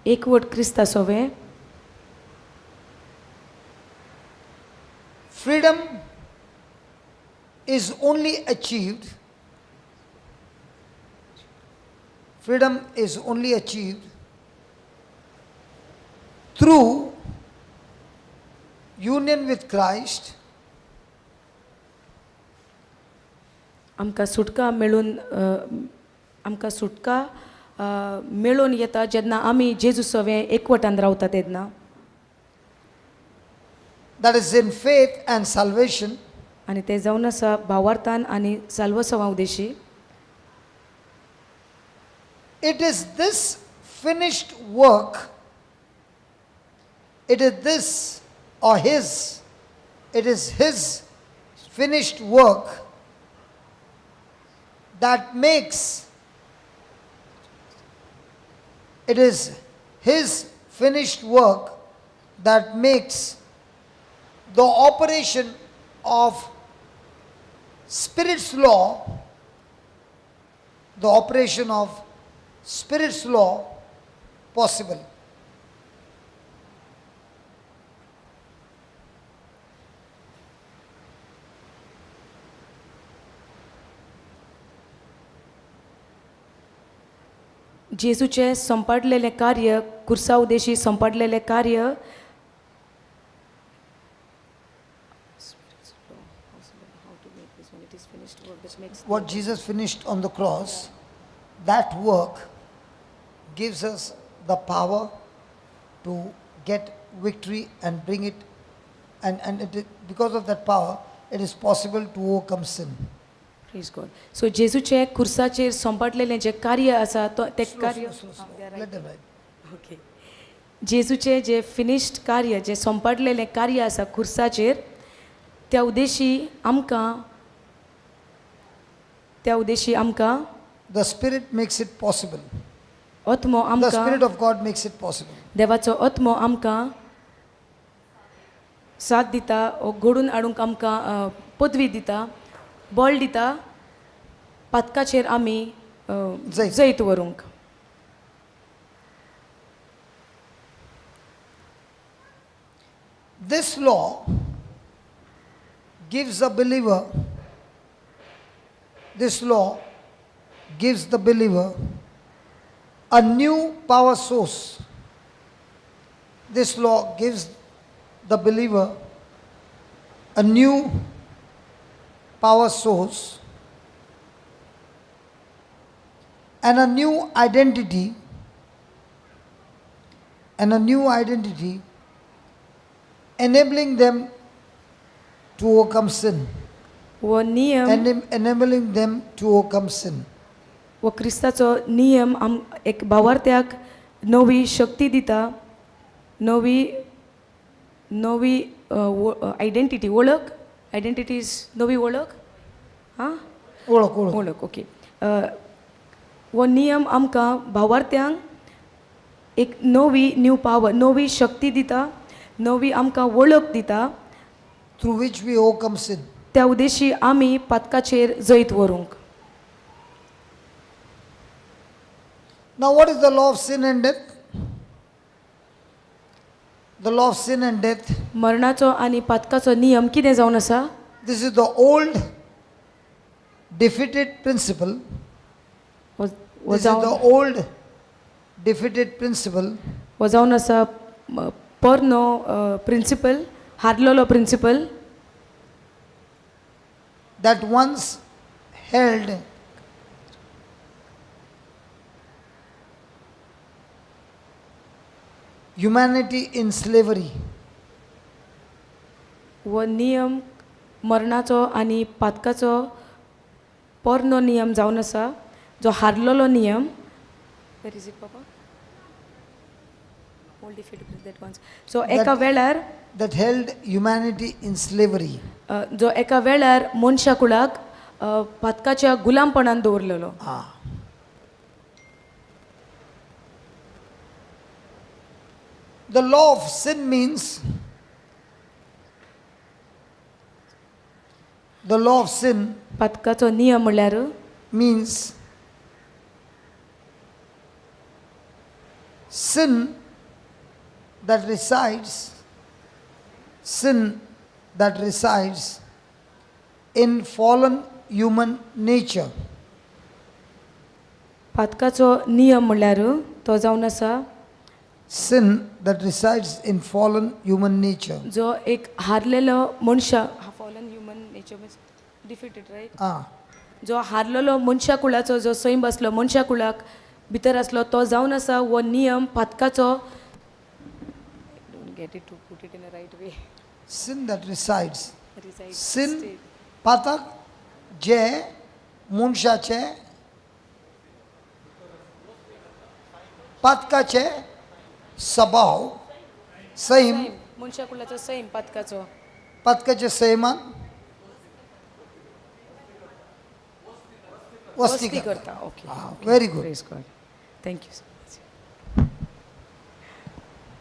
एकवट क्रिस्ता सोवें, freedom is only achieved, freedom is only achieved through union with Christ आमकां सुटका मेळून आमकां सुटका मेळून येता जेन्ना आमी जेजू सोवें एकवटान रावता तेन्ना, that is in faith and salvation, आनी तें जावन आसा भावार्थान आनी साल्वसवा Udeshi. It is this finished work, it is this or his, it is his finished work that makes, it is his finished work that makes the operation of Spirit's law, the operation of Spirit's law possible. जेजूचें संपाडलेलें कार्य कुर्सा उदेशी संपाडलेलें कार्य What Jesus finished on the cross, that work gives us the power to get victory and bring it, and it, because of that power, it is possible to overcome sin. Praise God. So जेजूचें कुर्साचेर संपाडलेलें जें कार्य आसा तो तें Slow, कार्य slow, slow, slow. Let them write. Okay, जेजूचें जें finished कार्य जें संपाडलेलें कार्य आसा कुर्साचेर त्या उदेशी आमकां त्या उदेशी आमकां The Spirit makes it possible. आत्मो The आमकां Spirit of God makes it possible. देवाचो आत्मो आमकां साथ दिता ओ घडून हाडूंक आमकां पदवी दिता, बळ दिता पातकाचेर आमी जैत. जैत व्हरूंक. This law gives a believer, this law gives the believer a new power source. This law gives the believer a new power source and a new identity, and a new identity enabling them to overcome sin. हो नियम Enabling them to overcome sin. हो क्रिस्ताचो नियम आम एक भावार्थ्याक नवी शक्ती दिता, नवी नवी आयडेंटिटी, वळख, आयडेंटिटी is नवी वळख, आं, वळख, वळख. वळख, ओके. हो नियम आमकां भावार्थ्यांक एक नवी न्यू पावर, नवी शक्ती दिता, नवी आमकां वळख दिता, Through which we overcome sin. त्या उद्देशी आमी पातकाचेर जैत व्हरूंक. Now, what is the law of sin and death? The law of sin and death. मरणाचो आनी पातकाचो नियम कितें जावन आसा? This is the old defeated principle. हो हो This is जावन the old defeated principle हो जावन आसा पोरनो principal, हारलेलो principal that once held humanity in slavery. हो नियम मरणाचो आनी पातकाचो पोरनो नियम जावन आसा, जो हारलेलो नियम. Where is it papa? Old defeated that once, so एका वेळार That held humanity in slavery. जो एका वेळार मनशा कुळाक पातकाच्या गुलामपणान दवरलेलो. Ah. The law of sin means, the law of sin पातकाचो नियम म्हणल्यार means sin that resides, sin that resides in fallen human nature. पातकाचो नियम म्हणल्यार तो जावन आसा Sin that resides in fallen human nature. जो एक हारलेलो मनशा, fallen human nature means defeated, right? Ah. जो हारलेलो मनशा कुळाचो जो सैम आसलो, मनशा कुळाक भितर आसलो, तो जावन आसा हो नियम पातकाचो. Don't get it to put it in a right way. Sin that resides. Sin पातक जे मनशाचे पातकाचे सभाव सैम, मनशा कुळाचो सैम पातकाचो, पातकाचे सैमान वस्ती वस्ती करता. करता. Okay. Very good. Praise God, thank you so much.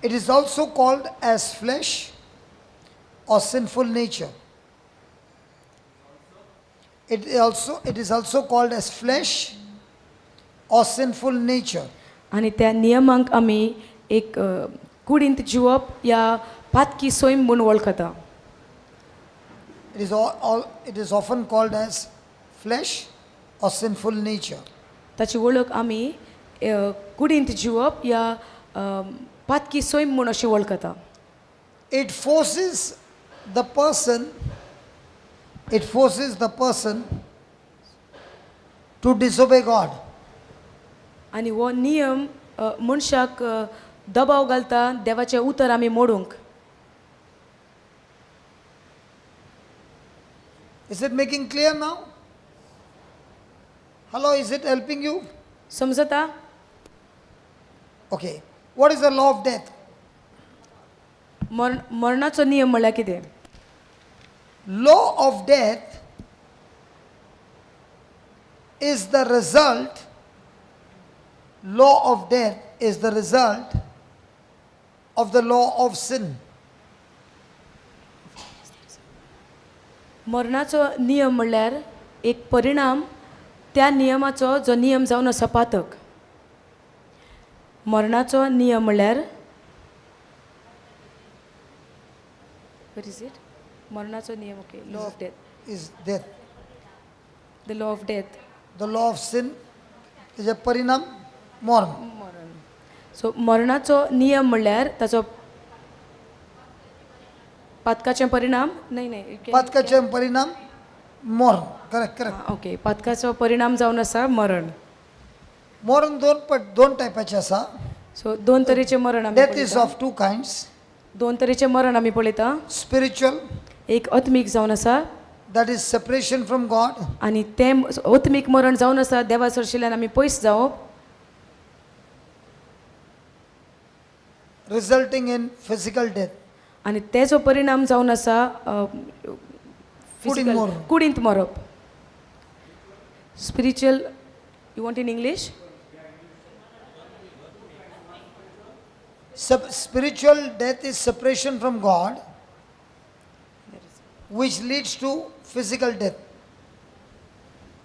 It is also called as flesh or sinful nature. It is also called as flesh or sinful nature. आनी त्या नियमांक आमी एक कुडींत जिवप या पातकी सैम म्हूण वळखता. It is often called as flesh or sinful nature. ताची वळख आमी कुडींत जिवप या पातकी सैम म्हूण अशी वळखता. It forces the person, it forces the person to disobey God. आनी हो नियम मनशाक दबाव घालता देवाचें उतर आमी मोडूंक. Is it making clear now? Hello, is it helping you? समजता? Okay. What is the law of death? मरणाचो नियम म्हणल्यार कितें? Law of death is the result, law of death is the result of the law of sin. मरणाचो नियम म्हणल्यार एक परिणाम त्या नियमाचो जो नियम जावन आसा पातक. मरणाचो नियम म्हणल्यार, where is it? मरणाचो नियम, okay, law of death is death. The law of death. The law of sin तेजे परिणाम मरण. मरण. सो मरणाचो नियम म्हणल्यार ताचो पातकाचे परिणाम, न्हय न्हय, you can- पातकाचे परिणाम मरण. Correct, correct. Okay, पातकाचो परिणाम जावन आसा मरण. मरण दोन टायपाचे आसा. सो दोन तरेचे मरण आमी Death is पळयता. of two kinds. दोन तरेचे मरण आमी पळयता. Spiritual एक आत्मीक जावन आसा That is separation from God. आनी तें आत्मीक मरण जावन आसा देवा सरशिल्ल्यान आमी पयस जावप, resulting in physical death. आनी तेजो परिणाम जावन आसा कुडींत मरप. कुडींत मरप. Spiritual, you want in English? Spiritual death is separation from God, which leads to physical death.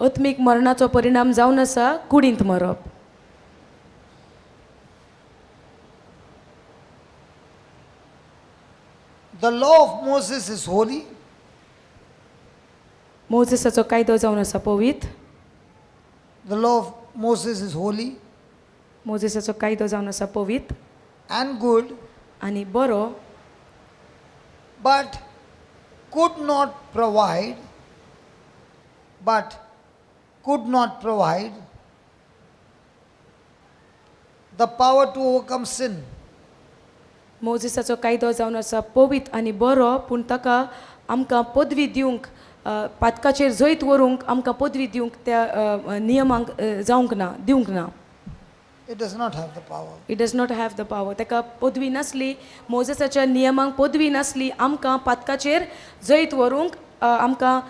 आत्मीक मरणाचो परिणाम जावन आसा कुडींत मरप. The law of Moses is holy, मोजेसाचो कायदो जावन आसा पवित्र. The law of Moses is holy मोजेसाचो कायदो जावन आसा पवित्र and good, आनी बरो, but could not provide, but could not provide the power to overcome sin. मोजेसाचो कायदो जावन आसा पवित्र आनी बरो, पूण ताका आमकां पदवी दिवंक, पातकाचेर जैत व्हरूंक आमकां पदवी दिवंक त्या नियमांक जावंक ना, दिवंक ना. It does not have the power. It does not have the power. ताका पदवी नासली, मोजेसाच्या नियमांक पदवी नासली आमकां पातकाचेर जैत व्हरूंक, आमकां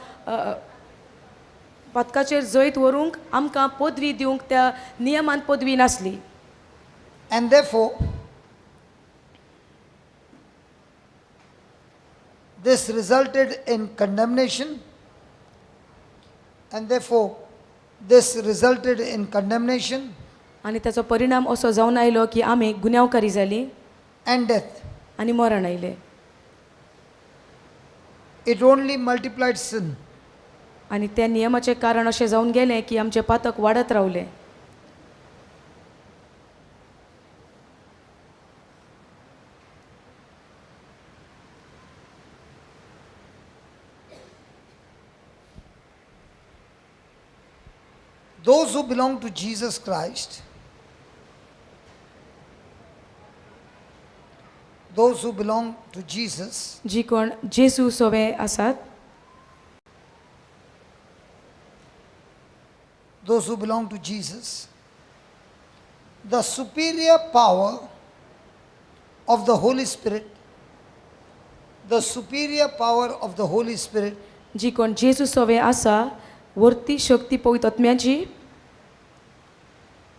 पातकाचेर जैत व्हरूंक आमकां पदवी दिवंक त्या नियमांत पदवी नासली. And therefore, this resulted in condemnation, and therefore, this resulted in condemnation आनी ताचो परिणाम असो जावन आयलो की आमी गुन्यांवकारी जाली and death. आनी मरण आयलें. It only multiplied sin. आनी त्या नियमाचें कारण अशें जावन गेलें की आमचें पातक वाडत रावलें. Those who belong to Jesus Christ, those who belong to Jesus, जी कोण जेजू सोवे आसात, those who belong to Jesus, the superior power of the Holy Spirit, the superior power of the Holy Spirit जी कोण जेजू सोवे आसा वरती शक्ती पवित्र आत्म्याची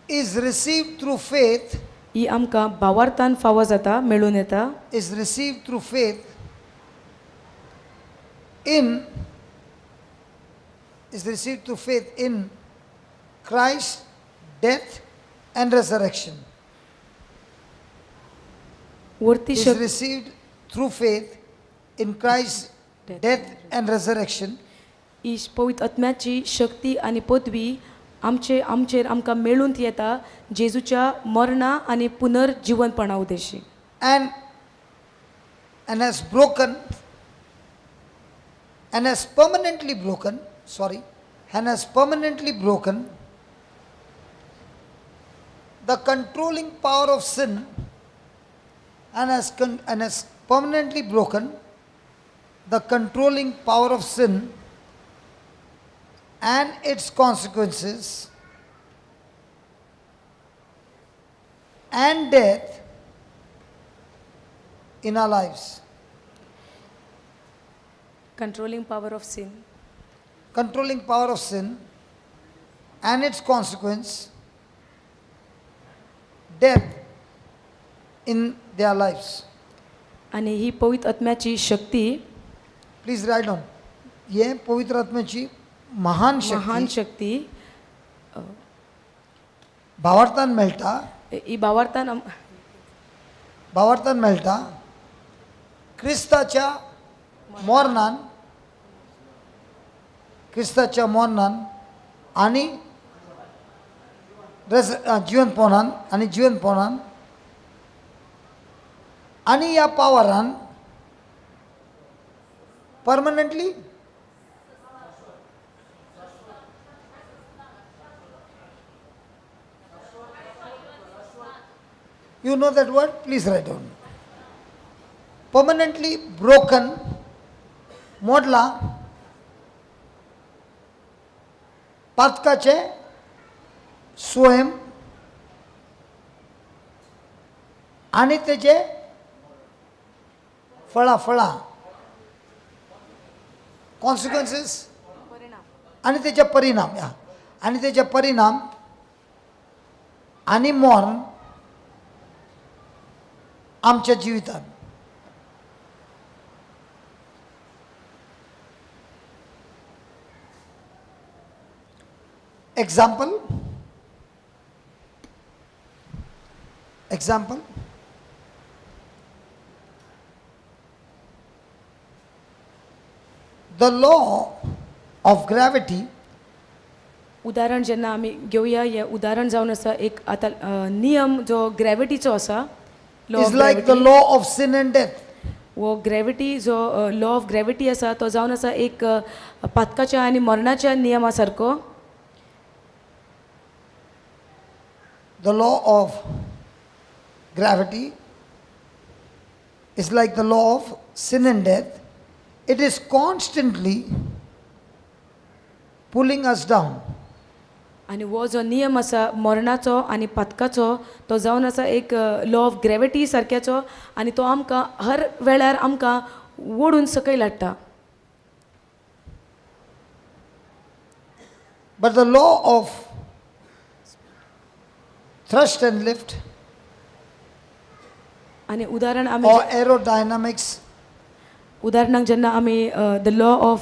is received through faith, ही आमकां भावार्थान फावो जाता, मेळून येता, is received through faith in, is received through faith in Christ's death and resurrection. वरती Is शक्ती received through faith in Christ's death and resurrection. ही पवित्र आत्म्याची शक्ती आनी पदवी आमचे आमचेर आमकां मेळून ती येता जेजूच्या मरणा आनी पुनर्जिवनपणा उद्देशी. And has broken, and has permanently broken, sorry, and has permanently broken the controlling power of sin, and has permanently broken the controlling power of sin and its consequences and death in our lives. Controlling power of sin. Controlling power of sin and its consequence, death in their lives. आनी ही पवित्र आत्म्याची शक्ती Please write down. हे पवित्र आत्म्याची महान महान शक्ती शक्ती भावार्थान मेळटा, ही भावार्थान भावार्थान मेळटा क्रिस्ताच्या मरणान, क्रिस्ताच्या मरणान आनी जिवनपणान, आनी जिवनपणान आनी ह्या पावरान permanently You know that word? Please write down. Permanently broken, मोडला पातकाचें स्वयं आनी तेजे फळां फळां, कॉन्सिक्वन्सीस आनी तेजे परिणाम, या, आनी तेजे परिणाम आनी मरण आमच्या जिवितांत. Example, example, the law of gravity उदाहरण जेन्ना आमी घेवया, हें उदाहरण जावन आसा एक आतां नियम जो ग्रॅविटीचो आसा, law is of like the gravity. Law of sin and death. हो ग्रॅविटी जो लॉ ऑफ ग्रॅविटी आसा तो जावन आसा एक पातकाच्या आनी मरणाच्या नियमा सारको. The law of gravity is like the law of sin and death. It is constantly pulling us down. आनी हो जो नियम आसा मरणाचो आनी पातकाचो तो जावन आसा एक लॉ ऑफ ग्रॅविटी सारक्याचो आनी तो आमकां हर वेळार आमकां ओडून सकयल हाडटा. But the law of thrust and lift आनी उदाहरण आमी or aerodynamics उदाहरणाक जेन्ना आमी the law of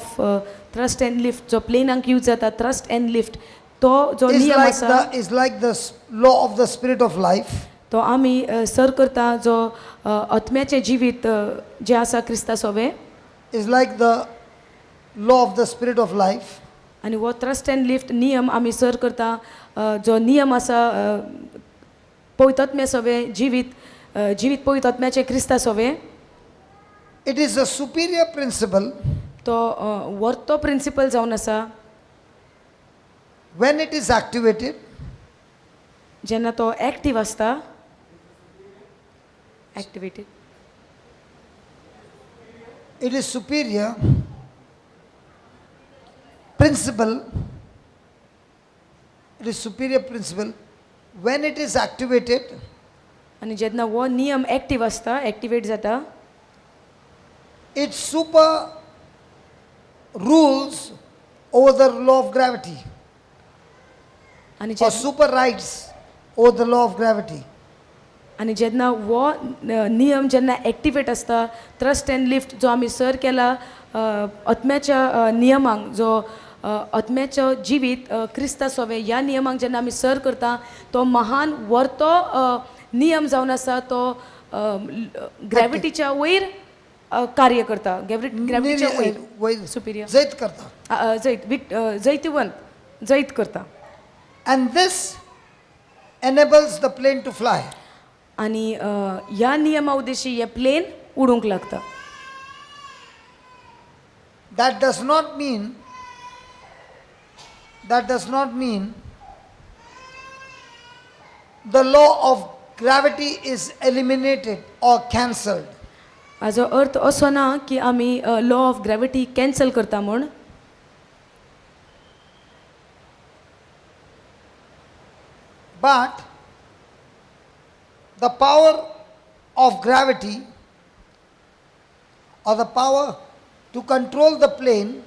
thrust and lift जो प्लेनाक यूज जाता, थ्रस्ट एंड लिफ्ट तो जो is नियम like आसा the is like the law of the spirit of life. तो आमी सर करता जो आत्म्याचें जिवीत जें आसा क्रिस्ता सोवें Is like the law of the spirit of life. आनी हो थ्रस्ट एंड लिफ्ट नियम आमी सर करता जो नियम आसा पवित्र सोवें जिवीत, जिवीत पवित्र आत्म्याचें क्रिस्ता सोवें. It is a superior principle. तो व्हरतो प्रिंसिपल जावन आसा. When it is activated, जेन्ना तो एक्टीव आसता, activated, it is superior principle. It is superior principle when it is activated. आनी जेन्ना हो नियम एक्टीव आसता, एक्टिवेट जाता, it super rules over the law of gravity आनी or जेन्ना super rides over the law of gravity. आनी जेन्ना हो नियम जेन्ना एक्टिवेट आसता, थ्रस्ट एंड लिफ्ट जो आमी सर केला आत्म्याच्या नियमांक, जो आत्म्याचो जिवीत क्रिस्ता सोवे ह्या नियमांक जेन्ना आमी सर करता, तो महान व्हरतो नियम जावन आसा, तो ग्रॅविटीच्या वयर कार्य करता, ग्रॅविटीच्या वयर वयर सुपिरियर. जैत करता. जैत जैतिवंत जैत करता. And this enables the plane to fly. आनी ह्या नियमा उद्देशी हें प्लेन उडूंक लागता. That does not mean the law of gravity is eliminated or cancelled. हाजो अर्थ असो ना की आमी लॉ ऑफ ग्रॅविटी कॅन्सल करता म्हूण. But the power of gravity or the power to control the plane,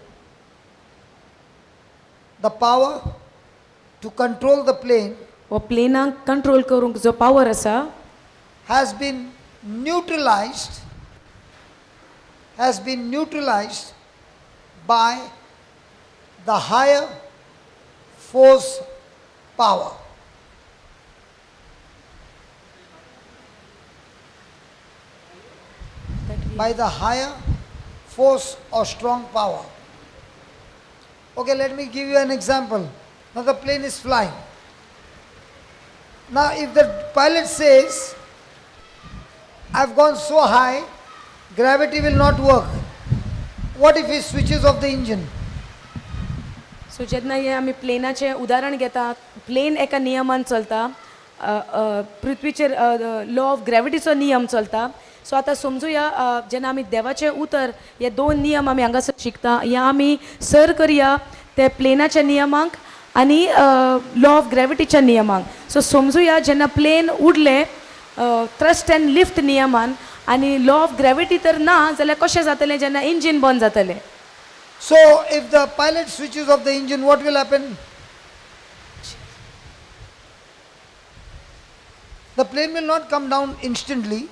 the power to control the plane हो प्लेनाक control करूंक जो पावर आसा has been neutralized, has been neutralized by the higher force power. By the higher force or strong power. Okay, let me give you an example. Now the plane is flying. Now if the pilot says, "I've gone so high, gravity will not work." What if he switches off the engine? So जेन्ना हें आमी प्लेनाचें उदाहरण घेता, plan एका नियमान चलता, पृथ्वीचेर law of ग्रॅविटीचो नियम चलता. So आतां समजुया जेन्ना आमी देवाचें उतर हे दोन नियम आमी हांगासर शिकता, हे आमी सर करया ते प्लेनाच्या नियमांक आनी लॉ ऑफ ग्रॅविटीच्या नियमांक. सो समजुया जेन्ना प्लेन उडलें थ्रस्ट एंड लिफ्ट नियमान आनी लॉ ऑफ ग्रॅविटी तर ना जाल्यार कशें जातलें जेन्ना इंजीन बंद जातलें? So if the pilot switches off the engine, what will happen? The plane will not come down instantly.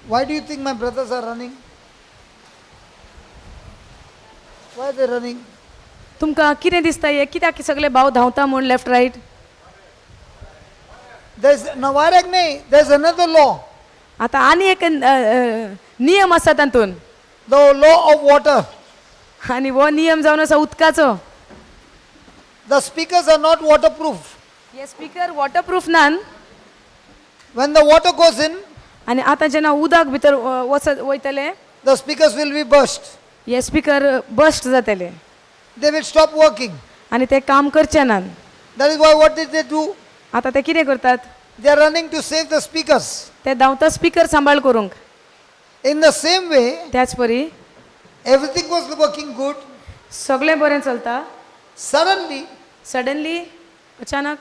Why do you think my brothers are running? Why are they running? तुमकां कितें दिसता हें कित्याक सगळे भाव धांवता म्हूण left right? There's Navarak nahi, there's another law. आतां आनी एक नियम आसा तातूंत. The law of water. आनी हो नियम जावन आसा उदकाचो. The speakers are not waterproof. हे स्पिकर वॉटरप्रूफ नान. When the water goes in, आनी आतां जेन्ना उदक भितर वचत वयतलें, the speakers will be burst. हे स्पिकर बस्ट जातले. They will stop working. आनी ते काम करचे नात. That is why what did they do? आतां ते कितें करतात? They are running to save the speakers. ते धांवता स्पिकर सांबाळ करूंक. In the same way, त्याच परी everything was working good. सगळें बरें चलता. Suddenly, सडनली अचानक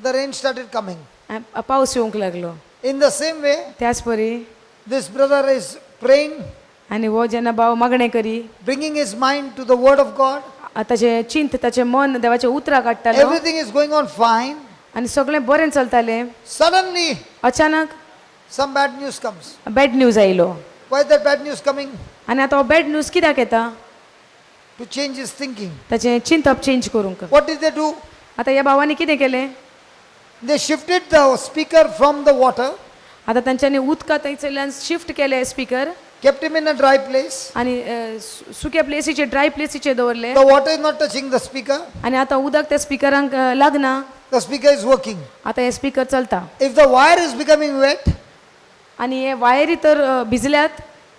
the rain started coming. पावस येवंक लागलो. In the same way, त्याच परी this brother is praying, आनी हो जेन्ना भाव मागणें करी, bringing his mind to the word of God. ताचें चिंत ताचें मन देवाचें उतरां काडटालो. Everything is going on fine. आनी सगळें बरें चलतालें. Suddenly, अचानक some bad news comes. Bad news आयलो. Why is that bad news coming? आनी आतां हो बॅड न्यूज कित्याक येता? To change his thinking. ताचें चिंतप चेंज करूंक. What did they do? आतां ह्या भावांनी कितें केलें? They shifted the speaker from the water, आतां तांच्यांनी उदका थंयसरल्यान शिफ्ट केलें speaker, kept him in a dry place. आनी सुक्या प्लेसीचेर ड्राय प्लेसीचेर दवरले. The water is not touching the speaker. आनी आतां उदक त्या स्पिकरांक लागना. The speaker is working. आतां हें स्पिकर चलता. If the wire is becoming wet, आनी हे वायरी तर भिजल्यात,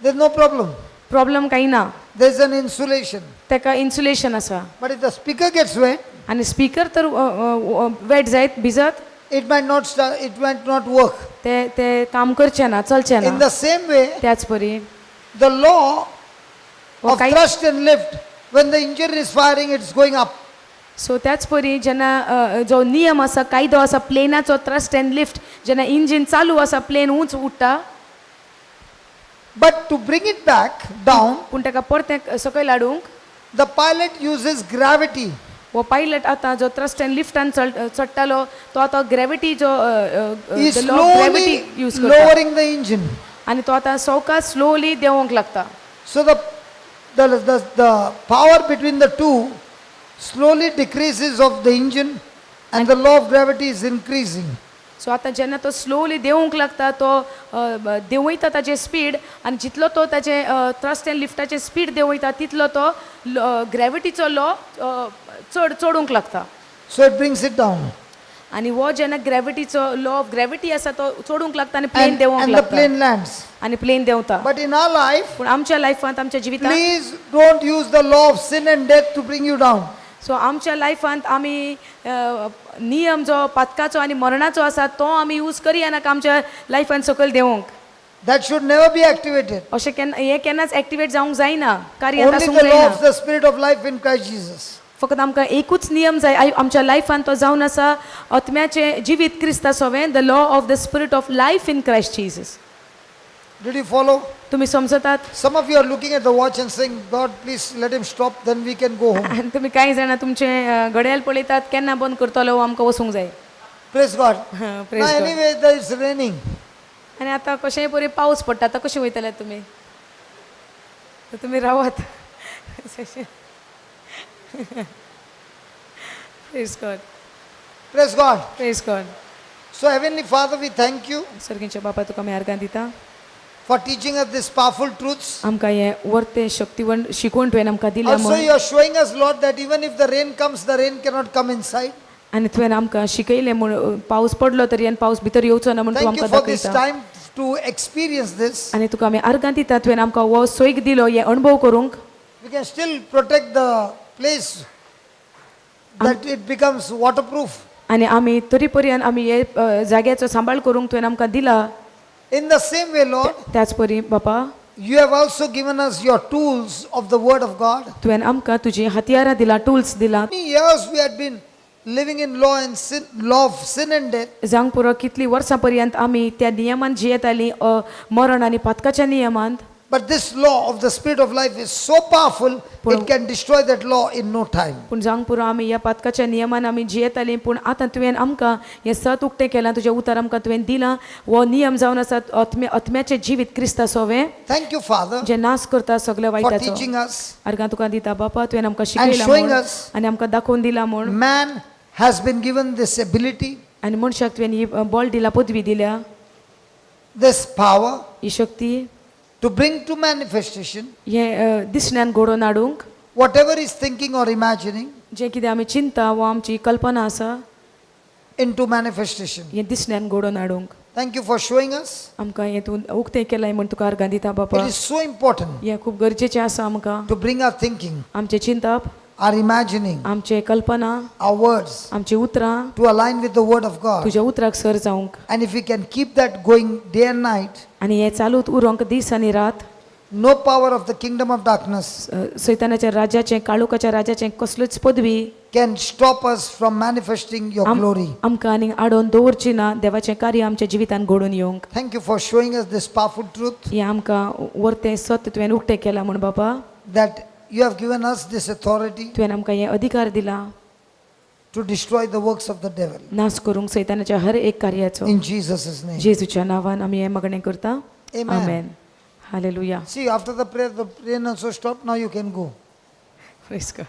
there's no problem. Problem कांय ना. There's an insulation. ताका इन्सुलेशन आसा. But if the speaker gets wet, आनी स्पिकर तर वेट जायत भिजत, it might not start, it might not work. ते ते काम करचें ना, चलचें In ना. the same way, त्याच परी the law हो of काय thrust and lift, when the engine is firing, it's going up. So त्याच परी जेन्ना जो नियम आसा कायदो आसा प्लेनाचो थ्रस्ट एंड लिफ्ट जेन्ना इंजीन चालू आसा प्लेन उंच उडटा. But to bring it back down, पूण ताका परतें सकयल हाडूंक the pilot uses gravity. हो पायलट आतां जो थ्रस्ट एंड लिफ्टान चडटालो तो आतां ग्रेविटी जो He is gravity slowly use करता lowering the engine. आनी तो आतां सवकास स्लोली देंवोंक लागता. So the power between the two slowly decreases of the engine and the law of gravity is increasing. So आतां जेन्ना तो स्लोली देंवूंक लागता तो देंवयता ताजें स्पीड आनी जितलो तो ताजें थ्रस्ट एंड लिफ्टाचें स्पीड देंवयता तितलो तो ग्रेविटीचो लॉ चड चडूंक लागता. So it brings it down. आनी हो जेन्ना ग्रेविटीचो लॉ ऑफ ग्रेविटी आसा तो चडूंक लागता आनी प्लेन And, देंवोंक and the लागता plane lands. आनी प्लेन देंवता. But in our life, पूण आमच्या लायफांत आमच्या जिवितांत, please don't use the law of sin and death to bring you down. So आमच्या लायफांत आमी नियम जो पातकाचो आनी मरणाचो आसा तो आमी यूज करया नाका आमच्या लायफान सकयल देंवोंक. That should never be activated. अशें केन्ना हें केन्नाच एक्टिवेट जावंक जायना कार्यांत Only आसूंक the law जायना. of the Spirit of life in Christ Jesus. फकत आमकां एकूच नियम जाय आमच्या लायफान तो जावन आसा आत्म्याचें जिवीत क्रिस्ता सोवें, the law of the spirit of life in Christ Jesus. Did you follow? तुमी समजतात? Some of you are looking at the watch and saying, God, please let him stop, then we can go home. आनी तुमी कांय जाणां तुमचें घड्याळ पळयतात केन्ना बंद करतलो आमकां वचूंक जाय. Praise God. Praise Now, God. anyway, there is raining. आनी आतां कशेंय परी पावस पडटा आतां कशें वयतले तुमी? तर तुमी रावात. Praise God. Praise God. Praise God. So, Heavenly Father, we thank you सर्गींच्या बापा तुका आमी आर्गां दिता for teaching us these powerful truths. आमकां हें वर्तें शक्तिवंत शिकवण तुवें आमकां दिल्या Also, म्हूण. you are showing us, Lord, that even if the rain comes, the rain cannot come inside. आनी तुवें आमकां शिकयलें म्हूण पावस पडलो तरी आनी पावस भितर येवचो ना म्हूण तूं Thank you आमकां for this दाखयता. time to experience this. आनी तुका आमी आर्गां दिता तुवें आमकां हो सोयीक दिलो हे अणभव करूंक. We can still protect the place that it becomes waterproof. आनी आमी तरी पर्यंत आमी हे जाग्याचो सांबाळ करूंक तुवें आमकां दिला. In the same way, Lord, त्याच परी बापा, you have also given us your tools of the Word of God. तुवें आमकां तुजी हत्यारां दिला, टूल्स दिला. Many years we had been living in law and sin, law of sin and death. जावंक पुरो कितली वर्सां पर्यंत आमी त्या नियमान जियेतालीं, मरण आनी पातकाच्या नियमांत. But this law of the Spirit of life is so powerful, it can destroy that law in no time. पूण जावंक पुरो आमी ह्या पातकाच्या नियमान आमी जियेतालीं, पूण आतां तुवें आमकां हें सत उक्तें केलां, तुजें उतर आमकां तुवें दिलां. हो नियम जावन आसा आत्म्याचें जिवीत क्रिस्ता सोवें, Thank you, Father, जें नाश करता सगळ्या for वायटाचो. Teaching us. आर्गां तुका दिता बापा, तुवें आमकां शिकयलां showing म्हूण us. आनी आमकां दाखोवन दिलां म्हूण. Man has been given this ability, आनी मनशाक तुवें ही बळ दिला, पदवी दिल्या, this power ही शक्ती to bring to manifestation हें दिसण्यान घडोवन हाडूंक whatever is thinking or imagining जें कितें आमी चिंता वा आमची कल्पना आसा into manifestation. हें दिसण्यान घडोवन हाडूंक. Thank you for showing us. आमकां हें तूं उक्तें केलां म्हूण तुका आर्गां दिता बापा. It is so important हें खूब गरजेचें आसा आमकां to bring our thinking, आमचें चिंतप, our imagining, आमचें कल्पना, our words आमचीं उतरां to align with the Word of God. तुज्या उतराक सर जावंक. And if we can keep that going day and night, आनी हें चालूत उरोंक दीस आनी रात, no power of the kingdom of darkness सैतानाच्या राज्याचें, काळोखाच्या राज्याचें कसल्योच पदवी can stop us from manifesting your glory. आमकां आनीक आडोवन दवरची ना देवाचें कार्य आमच्या जिवितांत घडून येवंक. Thank you for showing us this powerful truth हें आमकां वरतें सत तुवें उक्तें केलां म्हूण बाबा, that you have given us this authority तुवें आमकां हें अधिकार दिला to destroy the works of the devil. नाश करूंक सैतानाच्या हर एक कार्याचो. In Jesus' name. जेजूच्या नांवान आमी हें मागणें करता. Amen. Amen. Hallelujah. See, after the prayer, the rain also stopped. Now you can go. Praise God.